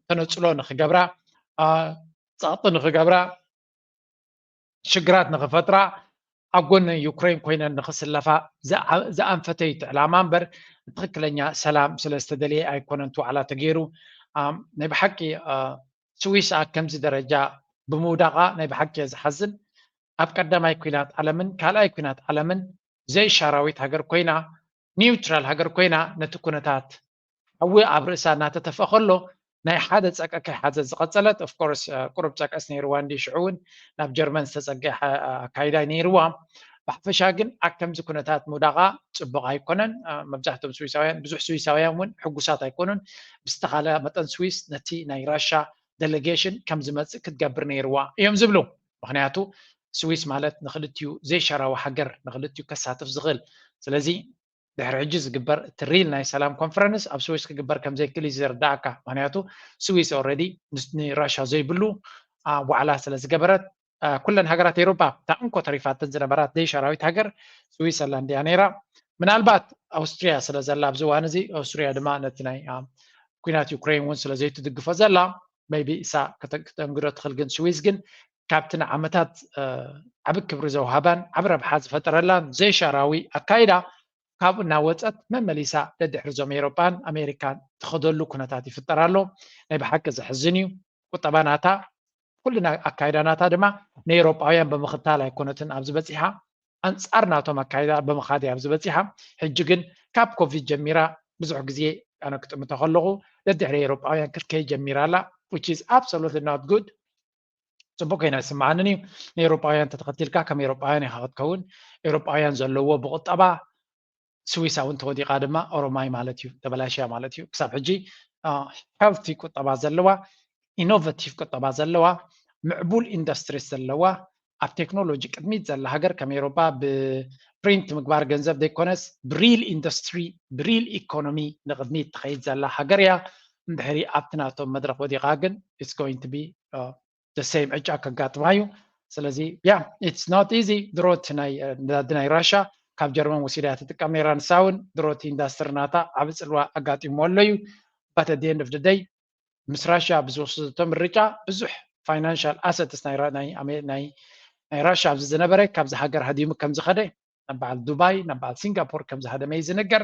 ተነጽሎ ንክገብራ ጸቕጢ ንክገብራ ሽግራት ንክፈጥራ ኣብ ጎኒ ዩክሬን ኮይነን ንክስለፋ ዝኣንፈተ እዩ እቲ ዕላማ እምበር ትክክለኛ ሰላም ስለ ዝተደለየ ኣይኮነን እቲ ዋዕላ ተገይሩ። ናይ ብሓቂ ስዊስ ኣብ ከምዚ ደረጃ ብምውዳቃ ናይ ብሓቂ እየ ዝሓዝን። ኣብ ቀዳማይ ኩናት ዓለምን ካልኣይ ኩናት ዓለምን ዘይሻራዊት ሃገር ኮይና ኒውትራል ሃገር ኮይና ነቲ ኩነታት ሓዊ ኣብ ርእሳ እናተተፍአ ከሎ ናይ ሓደ ጸቀ ከይሓዘት ዝቐጸለት of course ቁሩብ ጸቀስ ነይርዋ እንዲ ሽዑ እውን ናብ ጀርመን ዝተጸገ ኣካይዳ ነይርዋ። ብሓፈሻ ግን ኣብ ከምዚ ኩነታት ምውዳቓ ጽቡቕ ኣይኮነን። መብዛሕትኦም ስዊሳውያን ብዙሕ ስዊሳውያን እውን ሕጉሳት ኣይኮኑን። ብዝተኻለ መጠን ስዊስ ነቲ ናይ ራሻ ዴሌጌሽን ከም ዝመጽእ ክትገብር ነይርዋ እዮም ዝብሉ። ምክንያቱ ስዊስ ማለት ንክልቲኡ ዘይሻራዊ ሃገር ንክልቲኡ ከሳትፍ ዝኽእል ስለዚ ድሕሪ ሕጂ ዝግበር እቲ ሪል ናይ ሰላም ኮንፈረንስ ኣብ ስዊስ ክግበር ከም ዘይክእል እዩ ዘርዳእካ። ምክንያቱ ስዊስ ኦረዲ ንራሻ ዘይብሉ ዋዕላ ስለ ዝገበረት ኩለን ሃገራት ኤሮፓ እታ እንኮ ተሪፋተን ዝነበራት ዘይሻራዊት ሃገር ስዊሰርላንድ እያ ነይራ። ምናልባት ኣውስትሪያ ስለ ዘላ ኣብዚ እዋን እዚ ኣውስትሪያ ድማ ነቲ ናይ ኩናት ዩክሬን እውን ስለ ዘይትድግፎ ዘላ maybe እሳ ክተንግዶ ትኽእል ግን ስዊስ ግን ካብቲ ንዓመታት ዓቢ ክብሪ ዘውሃባን ዓቢ ረብሓ ዝፈጠረላን ዘይሻራዊ ኣካይዳ ካብኡ እናወፀት መመሊሳ ደድሕሪ ዞም ኤሮጳን ኣሜሪካን ትኸደሉ ኩነታት ይፍጠር ኣሎ። ናይ ብሓቂ ዘሕዝን እዩ። ቁጠባ ናታ ኩሉ ኣካይዳ ናታ ድማ ንኤሮጳውያን ብምኽታል ኣይኮነትን ኣብዚ በፂሓ፣ ኣንፃር ናቶም ኣካይዳ ብምኻድ እያ ኣብዚ በፂሓ። ሕጂ ግን ካብ ኮቪድ ጀሚራ ብዙሕ ግዜ ኣነ ክጥምቶ ከለኹ ደድሕሪ ኤውሮጳውያን ክትከይድ ጀሚራ ኣላ፣ which is absolutely not good። ጽቡቅ ኮይና ይስምዓንን እዩ። ንኤውሮጳውያን ተተኸቲልካ ከም ኤውሮጳውያን ኢኻ ክትከውን። ኤውሮጳውያን ዘለዎ ብቁጠባ፣ ስዊሳ እውን ተወዲቓ ድማ ኦሮማይ ማለት እዩ፣ ተበላሽያ ማለት እዩ። ክሳብ ሕጂ ሄልቲ ቁጠባ ዘለዋ፣ ኢኖቨቲቭ ቁጠባ ዘለዋ፣ ምዕቡል ኢንዱስትሪስ ዘለዋ፣ ኣብ ቴክኖሎጂ ቅድሚት ዘላ ሃገር ከም ኤውሮጳ ብፕሪንት ምግባር ገንዘብ ዘይኮነስ ብሪል ኢንዱስትሪ፣ ብሪል ኢኮኖሚ ንቕድሚት ትኸይድ ዘላ ሃገር እያ። እንድሕሪ ኣብቲ ናቶም መድረኽ ወዲቓ ግን it's going to be the same ዕጫ ከጋጥማ እዩ። ስለዚ yeah, it's not easy። ድሮ እቲ ናይ ነዳዲ ናይ ራሻ ካብ ጀርመን ወሲዳ እያ ትጥቀም ነይራ። ንሳ እውን ድሮ እቲ ኢንዳስትሪ ናታ ዓቢ ጽልዋ ኣጋጢሞ ኣሎ እዩ። But at the end of the day ምስ ራሻ ብዝወሰደቶ ምርጫ ብዙሕ ፋይናንሻል ኣሰትስ ናይ ራ- ናይ ኣሜ- ናይ ናይ ራሻ ኣብዚ ዝነበረ ካብዚ ሃገር ሃዲሙ ከም ዝኸደ፣ ናብ በዓል ዱባይ፣ ናብ በዓል ሲንጋፖር ከም ዝሃደመ እዩ ዝንገር።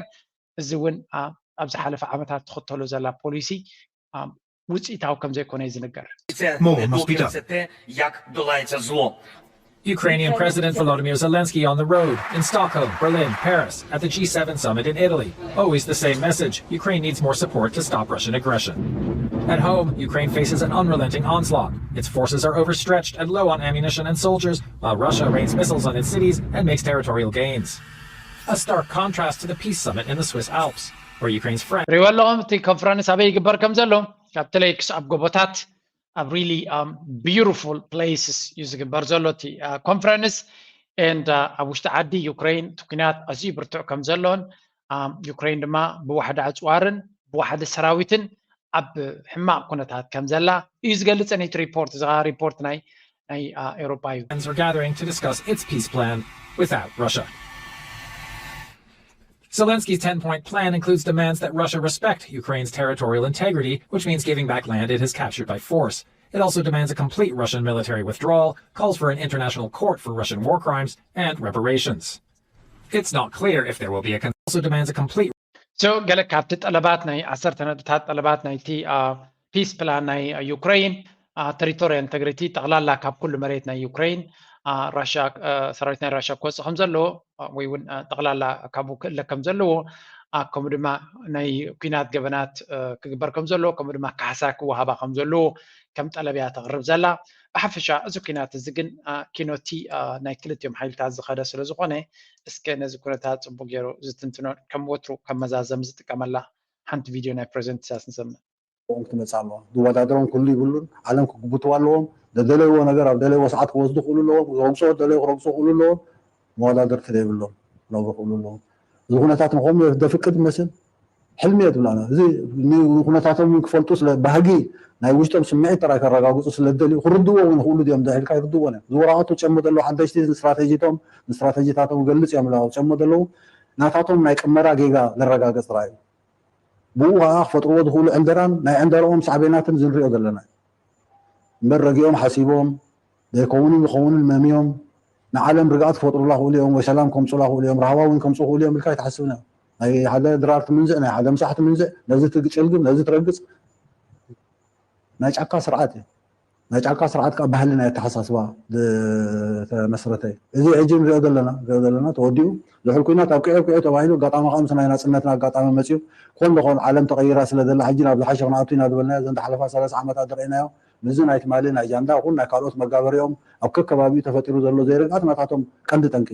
እዚ እውን ኣ- ኣብ ዝሓለፈ ዓመታት ትኽተሎ ዘላ ፖሊሲ ኣ- ውፅኢታዊ ከም ዘይኮነ እዩ ዝንገር። More must be done. Ukrainian President Volodymyr Zelensky on the road in Stockholm, Berlin, Paris, at the G seven summit in Italy. Always the same message: Ukraine needs more support to stop Russian aggression. At home, Ukraine faces an unrelenting onslaught. Its forces are overstretched and low on ammunition and soldiers, while Russia rains missiles on its cities and makes territorial gains. A stark contrast to the peace summit in the Swiss Alps, where Ukraine's friend ሪወ ኣለኹም እቲ ኮንፈረንስ ኣበይ ይግበር ከም ዘሎ፣ ካብ ተለይ ክሳብ ጎቦታት ኣብ really beautiful places እዩ ዝግበር ዘሎ እቲ ኮንፈረንስ። And ኣብ ውሽጢ ዓዲ ዩክሬን እቲ ኩናት ኣዝዩ ብርቱዕ ከም ዘሎን ዩክሬን ድማ ብዋሕዲ ኣፅዋርን ብዋሕዲ ሰራዊትን ኣብ ሕማቕ ኩነታት ከም ዘላ እዩ ዝገልፅ ነቲ ሪፖርት። እዚ ሪፖርት ናይ ናይ ኤውሮጳ እዩ። Friends are gathering to discuss its peace plan without Russia. Zelensky's ten point plan includes demands that Russia respect Ukraine's territorial integrity, which means giving back land it has captured by force. It also demands a complete Russian military withdrawal, calls for an international court for Russian war crimes, and reparations. It's not clear if there will be a con- also demands a complete So ገለ ካብቲ ጠለባት ናይ ዓሰርተ ነጥብታት ጠለባት ናይቲ ፒስ ፕላን ናይ ዩክሬን ቴሪቶሪያል ኢንተግሪቲ፣ ጠቕላላ ካብ ኩሉ መሬት ናይ ዩክሬን ራሻ ሰራዊት ናይ ራሻ ክወፅእ ከም ዘለዎ ወይ እውን ጠቕላላ ካብኡ ክእለ ከም ዘለዎ ከምኡ ድማ ናይ ኩናት ገበናት ክግበር ከም ዘለዎ ከምኡ ድማ ካሕሳ ክወሃባ ከም ዘለዎ ከም ጠለብ እያ ተቕርብ ዘላ። ብሓፈሻ እዚ ኩናት እዚ ግን ኪኖቲ ናይ ክልቲኦም ሓይልታት ዝኸደ ስለ ዝኾነ እስከ ነዚ ኩነታት ፅቡቅ ገይሩ ዝትንትኖ ከም ወትሩ ከም መዛዘም ዝጥቀመላ ሓንቲ ቪድዮ ናይ ፕሬዚደንት ኢሳያስ ንሰምዕ። ክመፅእ ኣለዎ። ዝወዳደሮም ክህሉ ይብሉን። ዓለም ክግብትዎ ኣለዎም። ዘደለይዎ ነገር ኣብ ደለይዎ ሰዓት ክወስዱ ክእሉ ኣለዎም። ክረግፅዎ ዝደለዩ ክረግፁ ክእሉ ኣለዎም። መወዳደርቲ ዘይብሎም ክነብሩ ክእሉ ኣለዎም። እዚ ኩነታት ንኸምኡ ዘፍቅድ ይመስል ሕልሚ እየ ትብላና። እዚ ኩነታቶም ክፈልጡ ስለ ባህጊ ናይ ውሽጦም ስምዒት ጥራይ ከረጋግፁ ስለ ዝደልዩ ክርድዎ እውን ክእሉ ድዮም ዶ ኢልካ ይርድዎ እዮም። ዝወራቐቱ ጨሞ ዘለዉ ሓደሽቲ ንስትራቴጂቶም ንስትራቴጂታቶም ገልፅ እዮም ኣለዉ ጨሞ ዘለዉ ናታቶም ናይ ቅመራ ጌጋ ዘረጋገፅ ጥራይ እዩ። ብኡ ከዓ ክፈጥርዎ ዝኽእሉ ዕንደራን ናይ ዕንደርኦም ሳዕቤናትን ዝንሪኦ ዘለና እምበር ረጊኦም ሓሲቦም ዘይከውንን ዝኸውንን መምዮም ንዓለም ርግኣት ክፈጥሩላ ክእሉ እዮም ወይ ሰላም ከምፁላ ክእሉ እዮም ራህዋ እውን ከምፁ ክእሉ እዮም ኢልካ ኣይትሓስብን እዮም። ናይ ሓደ ድራር ትምንዝዕ ናይ ሓደ ምሳሕ ትምንዝዕ ነዚ ትግጭልግም ነዚ ትረግፅ ናይ ጫካ ስርዓት እዩ። ናይ ጫካ ስርዓት ከዓ ባህሊ ናይ ኣተሓሳስባ ዝተመስረተ እዩ። እዚ ሕጂ ንሪኦ ዘለና ንሪኦ ዘለና ተወዲኡ ዝሑል ኩናት ኣብቂዑ ኣብቂዑ ተባሂሉ ኣጋጣሚ ከዓ ምስ ናይ ናፅነትና ኣጋጣሚ መፅዩ ኮን ደኾን ዓለም ተቐይራ ስለ ዘላ ሕጂ ናብ ዝሓሸ ክንኣቱ ኢና ዝበልናዮ ዘን ዝሓለፋ ሰላሳ ዓመታት ዝረእናዮ ምስዚ ናይ ትማሊ ናይ ጃንዳ ይኹን ናይ ካልኦት መጋበሪኦም ኣብ ከከባቢኡ ተፈጢሩ ዘሎ ዘይርግኣት ናታቶም ቀንዲ ጠንቂ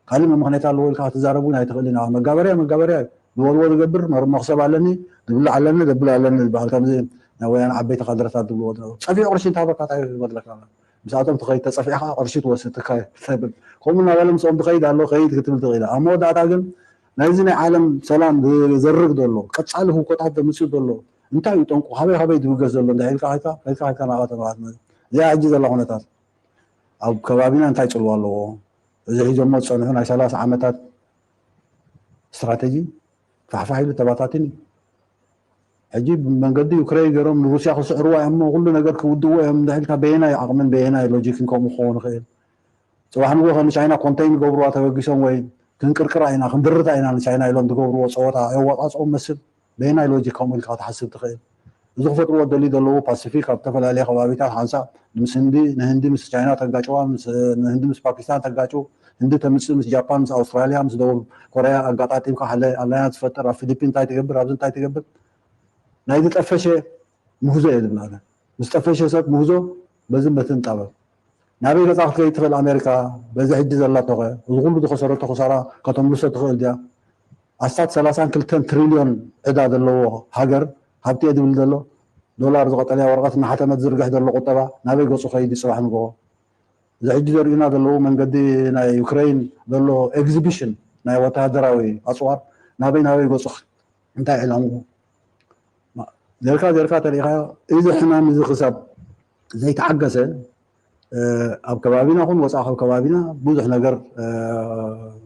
ካልእ መምኽነይታ ኣለዎ ኢልካ ክትዛረብ እውን ኣይትኽእልን ኢኻ። መጋበርያ መጋበርያ እዩ። ዝበልዎ ዝገብር መር- መኽሰብ ኣለኒ ዝብላዕ ኣለኒ ዘብሎ ኣለኒ ዝበሃል ከምዚ ናይ ወያነ ዓበይቲ ካድረታት ዝብልዎ ዝነበሩ ፀፊዑ ቅርሺ እንተሃበካ እንታይ ክበድለካ? ምስኣቶም ትኸይድ ተፀፊዕካ ቅርሺ ትወስድ ትካየድ ተብል ከምኡ እናበለ ምስኦም ትኸይድ ኣሎ ከይድ ክትብል ትኽእል ኢኻ። ኣብ መወዳእታ ግን ናይዚ ናይ ዓለም ሰላም ዝዘርግ ዘሎ ቀፃሊ ህውኮታት ዘምፅእ ዘሎ እንታይ እዩ ጠንቁ ካበይ ካበይ ዝብገስ ዘሎ እንታይ ኢልካ ከይድካ ከይድካ ከይድካ ናብኣ ተመልከት ማለት እዩ። እዚኣ ሕጂ ዘላ ኩነታት ኣብ ከባቢና እንታይ ፅልዋ ኣለዎ? እዚ ሒዞሞ ዝፀንሑ ናይ ሰላሳ ዓመታት ስትራተጂ ፋሕፋሕ ኢሉ ተባታትን እዩ። ሕጂ ብመንገዲ ዩክሬን ገይሮም ንሩስያ ክስዕርዋ እዮም እሞ ኩሉ ነገር ክውድዎ እዮም እንዳ ኢልካ በየናይ ዓቕምን በየናይ ሎጂክን ከምኡ ክኸውን ይኽእል? ፅባሕ ንግሆ ከም ቻይና ኮንተይን ገብርዋ ተበጊሶም ወይ ክንቅርቅራ ኢና ክንድርታ ኢና ንቻይና ኢሎም ዝገብርዎ ፀወታ የዋፃፅኦም መስል በየናይ ሎጂክ ከምኡ ኢልካ ክትሓስብ ትኽእል? እዚ ክፈጥርዎ ደልዩ ዘለዉ ፓሲፊክ ኣብ ዝተፈላለየ ከባቢታት ሓንሳእ ምስ ህንዲ ንህንዲ ምስ ቻይና ተጋጭዋ፣ ንህንዲ ምስ ፓኪስታን ተጋጭው፣ ህንዲ ተምፅእ ምስ ጃፓን ምስ ኣውስትራሊያ ምስ ደቡብ ኮርያ ኣጋጣጢምካ ሓደ ኣላያንስ ትፈጥር። ኣብ ፊሊፒን እንታይ ትገብር፣ ኣብዚ እንታይ ትገብር? ናይ ዝጠፈሸ ምህዞ እየ ዝብል ኣነ። ምስ ጠፈሸ ሰብ ምህዞ በዚ በትን ጠበብ ናበይ ገፃ ክትከይድ ትኽእል ኣሜሪካ? በዚ ሕጂ ዘላቶኸ እዚ ኩሉ ዝኸሰረቶ ክሳራ ከተምልሶ ትኽእል ድያ? ኣስታት ሰላሳን ክልተን ትሪልዮን ዕዳ ዘለዎ ሃገር ሃብቲ እየ ዝብል ዘሎ ዶላር ዝቐጠልያ ወረቐት እናሓተመት ዝርግሕ ዘሎ ቁጠባ ናበይ ገፁ ከይድ ጽባሕ ንግሆ? እዚ ሕጂ ዘርእዩና ዘለዉ መንገዲ ናይ ዩክሬን ዘሎ ኤግዚቢሽን ናይ ወተሃደራዊ ኣፅዋር ናበይ ናበይ ገፁ እንታይ ዕላምኡ? ዜርካ ዜርካ ተሪኢኻዮ እዚ ሕማም እዚ ክሳብ ዘይተዓገሰ ኣብ ከባቢና ኹን ወፃኢ ካብ ከባቢና ብዙሕ ነገር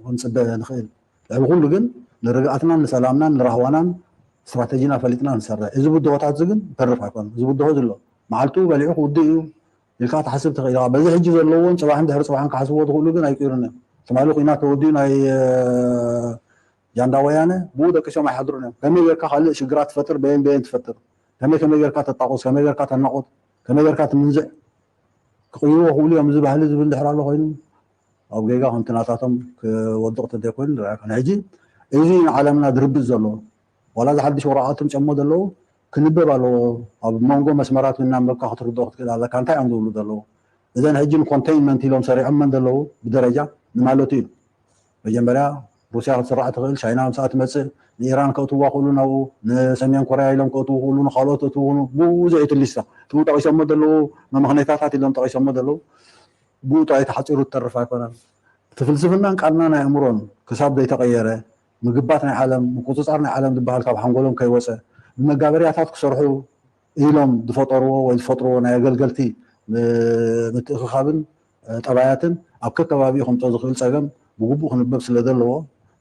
ክንፅበ ንኽእል። ልዕሊ ኩሉ ግን ንርግኣትናን ንሰላምናን ንራህዋናን ስትራተጂና ፈሊጥና ንሰርሕ። እዚ ብድሆታት እዚ ግን ተርፍ ኣይኮነን። እዚ ብድሆ ዝሎ መዓልቱ በሊዑ ክውድእ እዩ ኢልካ ትሓስብ ትኽእል ኢኻ። በዚ ሕጂ ዘለዎን ፅባሕን ድሕሪ ፅባሕን ክሓስብዎ ዝኽእሉ ግን ኣይቅይሩን እዮም። ትማሊ ኩናት ተወዲኡ ናይ ጃንዳ ወያነ ብኡ ደቂሶም ኣይሓድሩን እዮም። ከመይ ጌርካ ካልእ ሽግራት ትፈጥር፣ በየን በየን ትፈጥር፣ ከመይ ከመይ ጌርካ ተጣቁስ፣ ከመይ ጌርካ ተናቁት፣ ከመይ ጌርካ ትምንዝዕ ክቕይርዎ ክብሉ እዮም። እዚ ባህሊ ዝብል ድሕር ኣሎ ኮይኑ ኣብ ጌጋ ከምቲ ናታቶም ክወድቕ ተዘይኮይኑ ንርኣያ ከነ ሕጂ እዚ ንዓለምና ድርብፅ ዘለዎ ዋላ እዚ ሓድሽ ወረቓቕቲ ምጨሞ ዘለዉ ክንበብ ኣለዎ። ኣብ መንጎ መስመራት እናንበብካ ክትርድኦ ክትክእል ኣለካ። እንታይ እዮም ዝብሉ ዘለዉ? እዘን ሕጂ ንኮንቴይንመንት ኢሎም ሰሪዖመን ዘለዉ ብደረጃ ንማለቱ እዩ። መጀመርያ ሩስያ ክትስራዕ ትኽእል፣ ቻይና ምሳኣ ትመፅእ፣ ንኢራን ከእትዋ ክእሉ ናብኡ፣ ንሰሜን ኮርያ ኢሎም ከእትዉ ክእሉ፣ ንካልኦት እትዉ ብዙሕ እዩ ትሊስታ። እትዉ ጠቂሶሞ ዘለዉ መመኽነይታታት ኢሎም ጠቂሶሞ ዘለዉ ብኡ ጥራይ ተሓፂሩ ትተርፍ ኣይኮነን። እቲ ፍልስፍናን ቃልና ናይ ኣእምሮን ክሳብ ዘይተቐየረ ምግባት ናይ ዓለም ምቁፅፃር ናይ ዓለም ዝበሃል ካብ ሓንጎሎም ከይወፀ ብመጋበርያታት ክሰርሑ ኢሎም ዝፈጠርዎ ወይ ዝፈጥርዎ ናይ ኣገልገልቲ ምትእኽኻብን ጠባያትን ኣብ ከከባቢኡ ከምፅኦ ዝኽእል ፀገም ብግቡእ ክንበብ ስለ ዘለዎ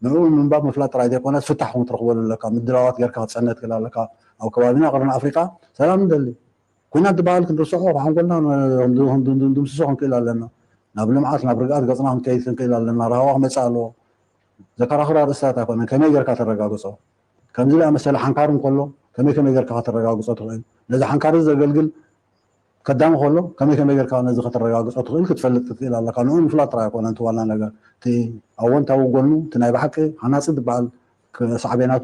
ንዕኡ ንምንባብ ምፍላጥ ጥራይ ዘይኮነስ ፍታሕ እውን ትረኽበሉ ኣለካ። ምድላዋት ጌርካ ክትፀነ ትክእል ኣለካ። ኣብ ከባቢና ቅርኒ ኣፍሪቃ ሰላም ንደሊ። ኩናት ዝበሃል ክንርስዖ ካብ ሓንጎልና ድምስሶ ክንክእል ኣለና። ናብ ልምዓት ናብ ርግኣት ገፅና ክንከይድ ክንክእል ኣለና። ራህዋ ክመፅእ ኣለዎ። ዘከራኽር ኣርእስታት ኣይኮነን። ከመይ ጌርካ ተረጋግፆ? ከምዚ ዝኣመሰለ ሓንካር እንከሎ ከመይ ከመይ ጌርካ ከተረጋግፆ ትኽእል? ነዚ ሓንካር እዚ ዘገልግል ከዳሚ ከሎ ከመይ ከመይ ጌርካ ነዚ ከተረጋግፆ ትኽእል ክትፈልጥ ክትክእል ኣለካ። ንኡ ምፍላጥ ጥራይ ኣይኮነን እቲ ዋና ነገር። እቲ ኣወንታዊ ጎኑ እቲ ናይ ብሓቂ ሃናፂ ዝበሃል ሳዕቤናቱ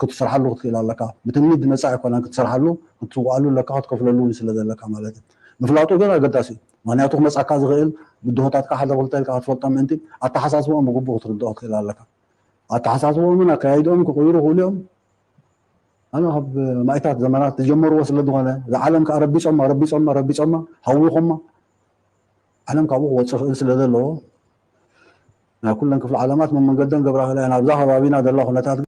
ክትስርሓሉ ክትክእል ኣለካ። ብትምኒት ዝመፅእ ኣይኮነን ክትሰርሓሉ ክትስዋኣሉ ኣለካ ክትከፍለሉ እውን ስለ ዘለካ ማለት እዩ። ምፍላጡ ግን ኣገዳሲ እዩ። ምክንያቱ ክመፃካ ዝኽእል ብድሆታትካ ሓደ ክልተ ኢልካ ክትፈልጦም ምእንቲ ኣተሓሳስቦኦም ብግቡእ ክትርድኦ ክትክእል ኣለካ። ኣተሓሳስቦምን ኣካያይድኦም ክቕይሩ ክእሉ እዮም። ኣነ ካብ ማይታት ዘመናት ዝጀመርዎ ስለ ዝኾነ እዛ ዓለም ከዓ ረቢፆማ ረቢፆማ ረቢፆማ ሃዊኾማ ዓለም ካብኡ ክወፅእ ክእል ስለ ዘለዎ ናይ ኩለን ክፍሊ ዓለማት መመንገደን ገብራ ክእላ ናብዛ ከባቢና ዘላ ኩነታት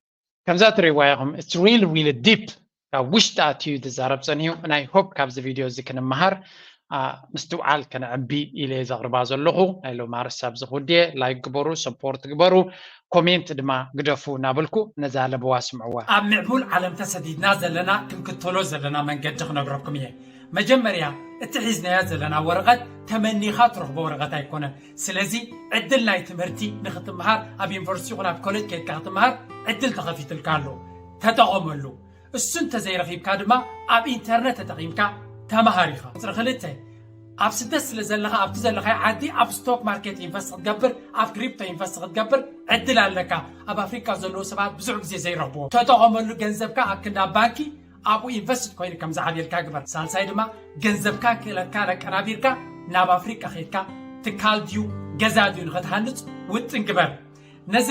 ከምዛ ትርእይዋ ኢኹም it's really really deep ካብ ውሽጢ ኣትዩ ዝዛረብ ጸኒሑ ናይ hope ካብዚ ቪድዮ እዚ ክንመሃር ምስትውዓል ከነዕቢ ኢለ ዘቕርባ ዘለኹ ናይ ሎማርስ ኣብዚ ክውድየ like ግበሩ support ግበሩ comment ድማ ግደፉ እናበልኩ ነዛ ለበዋ ስምዕዋ። ኣብ ምዕቡል ዓለም ተሰዲድና ዘለና ክንክተሎ ዘለና መንገዲ ክነግረኩም እየ። መጀመርያ እቲ ሒዝናዮ ዘለና ወረቐት ተመኒኻ ትረኽቦ ወረቐት ኣይኮነን። ስለዚ ዕድል ናይ ትምህርቲ ንክትምሃር ኣብ ዩኒቨርሲቲ ይኹን ኣብ ኮሌጅ ከይድካ ክትምሃር ዕድል ተኸፊትልካ ኣሎ። ተጠቐመሉ። እሱ እንተዘይረኺብካ ድማ ኣብ ኢንተርነት ተጠቒምካ ተምሃር ኢኻ። ቁፅሪ ክልተ ኣብ ስደት ስለ ዘለኻ ኣብቲ ዘለኻዮ ዓዲ ኣብ ስቶክ ማርኬት ኢንቨስት ክትገብር ኣብ ክሪፕቶ ኢንቨስት ክትገብር ዕድል ኣለካ። ኣብ ኣፍሪካ ዘለዉ ሰባት ብዙሕ ግዜ ዘይረኽብዎ። ተጠቐመሉ። ገንዘብካ ኣብ ክንዲ ኣብ ባንኪ ኣብኡ ኢንቨስት ኮይኑ ከም ዝዓብየልካ ግበር። ሳልሳይ ድማ ገንዘብካን ክእለትካን ኣቀናቢርካ ናብ ኣፍሪቃ ከይድካ ትካል ድዩ ገዛ ድዩ ንኸትሃንፅ ውጥን ግበር። ነዚ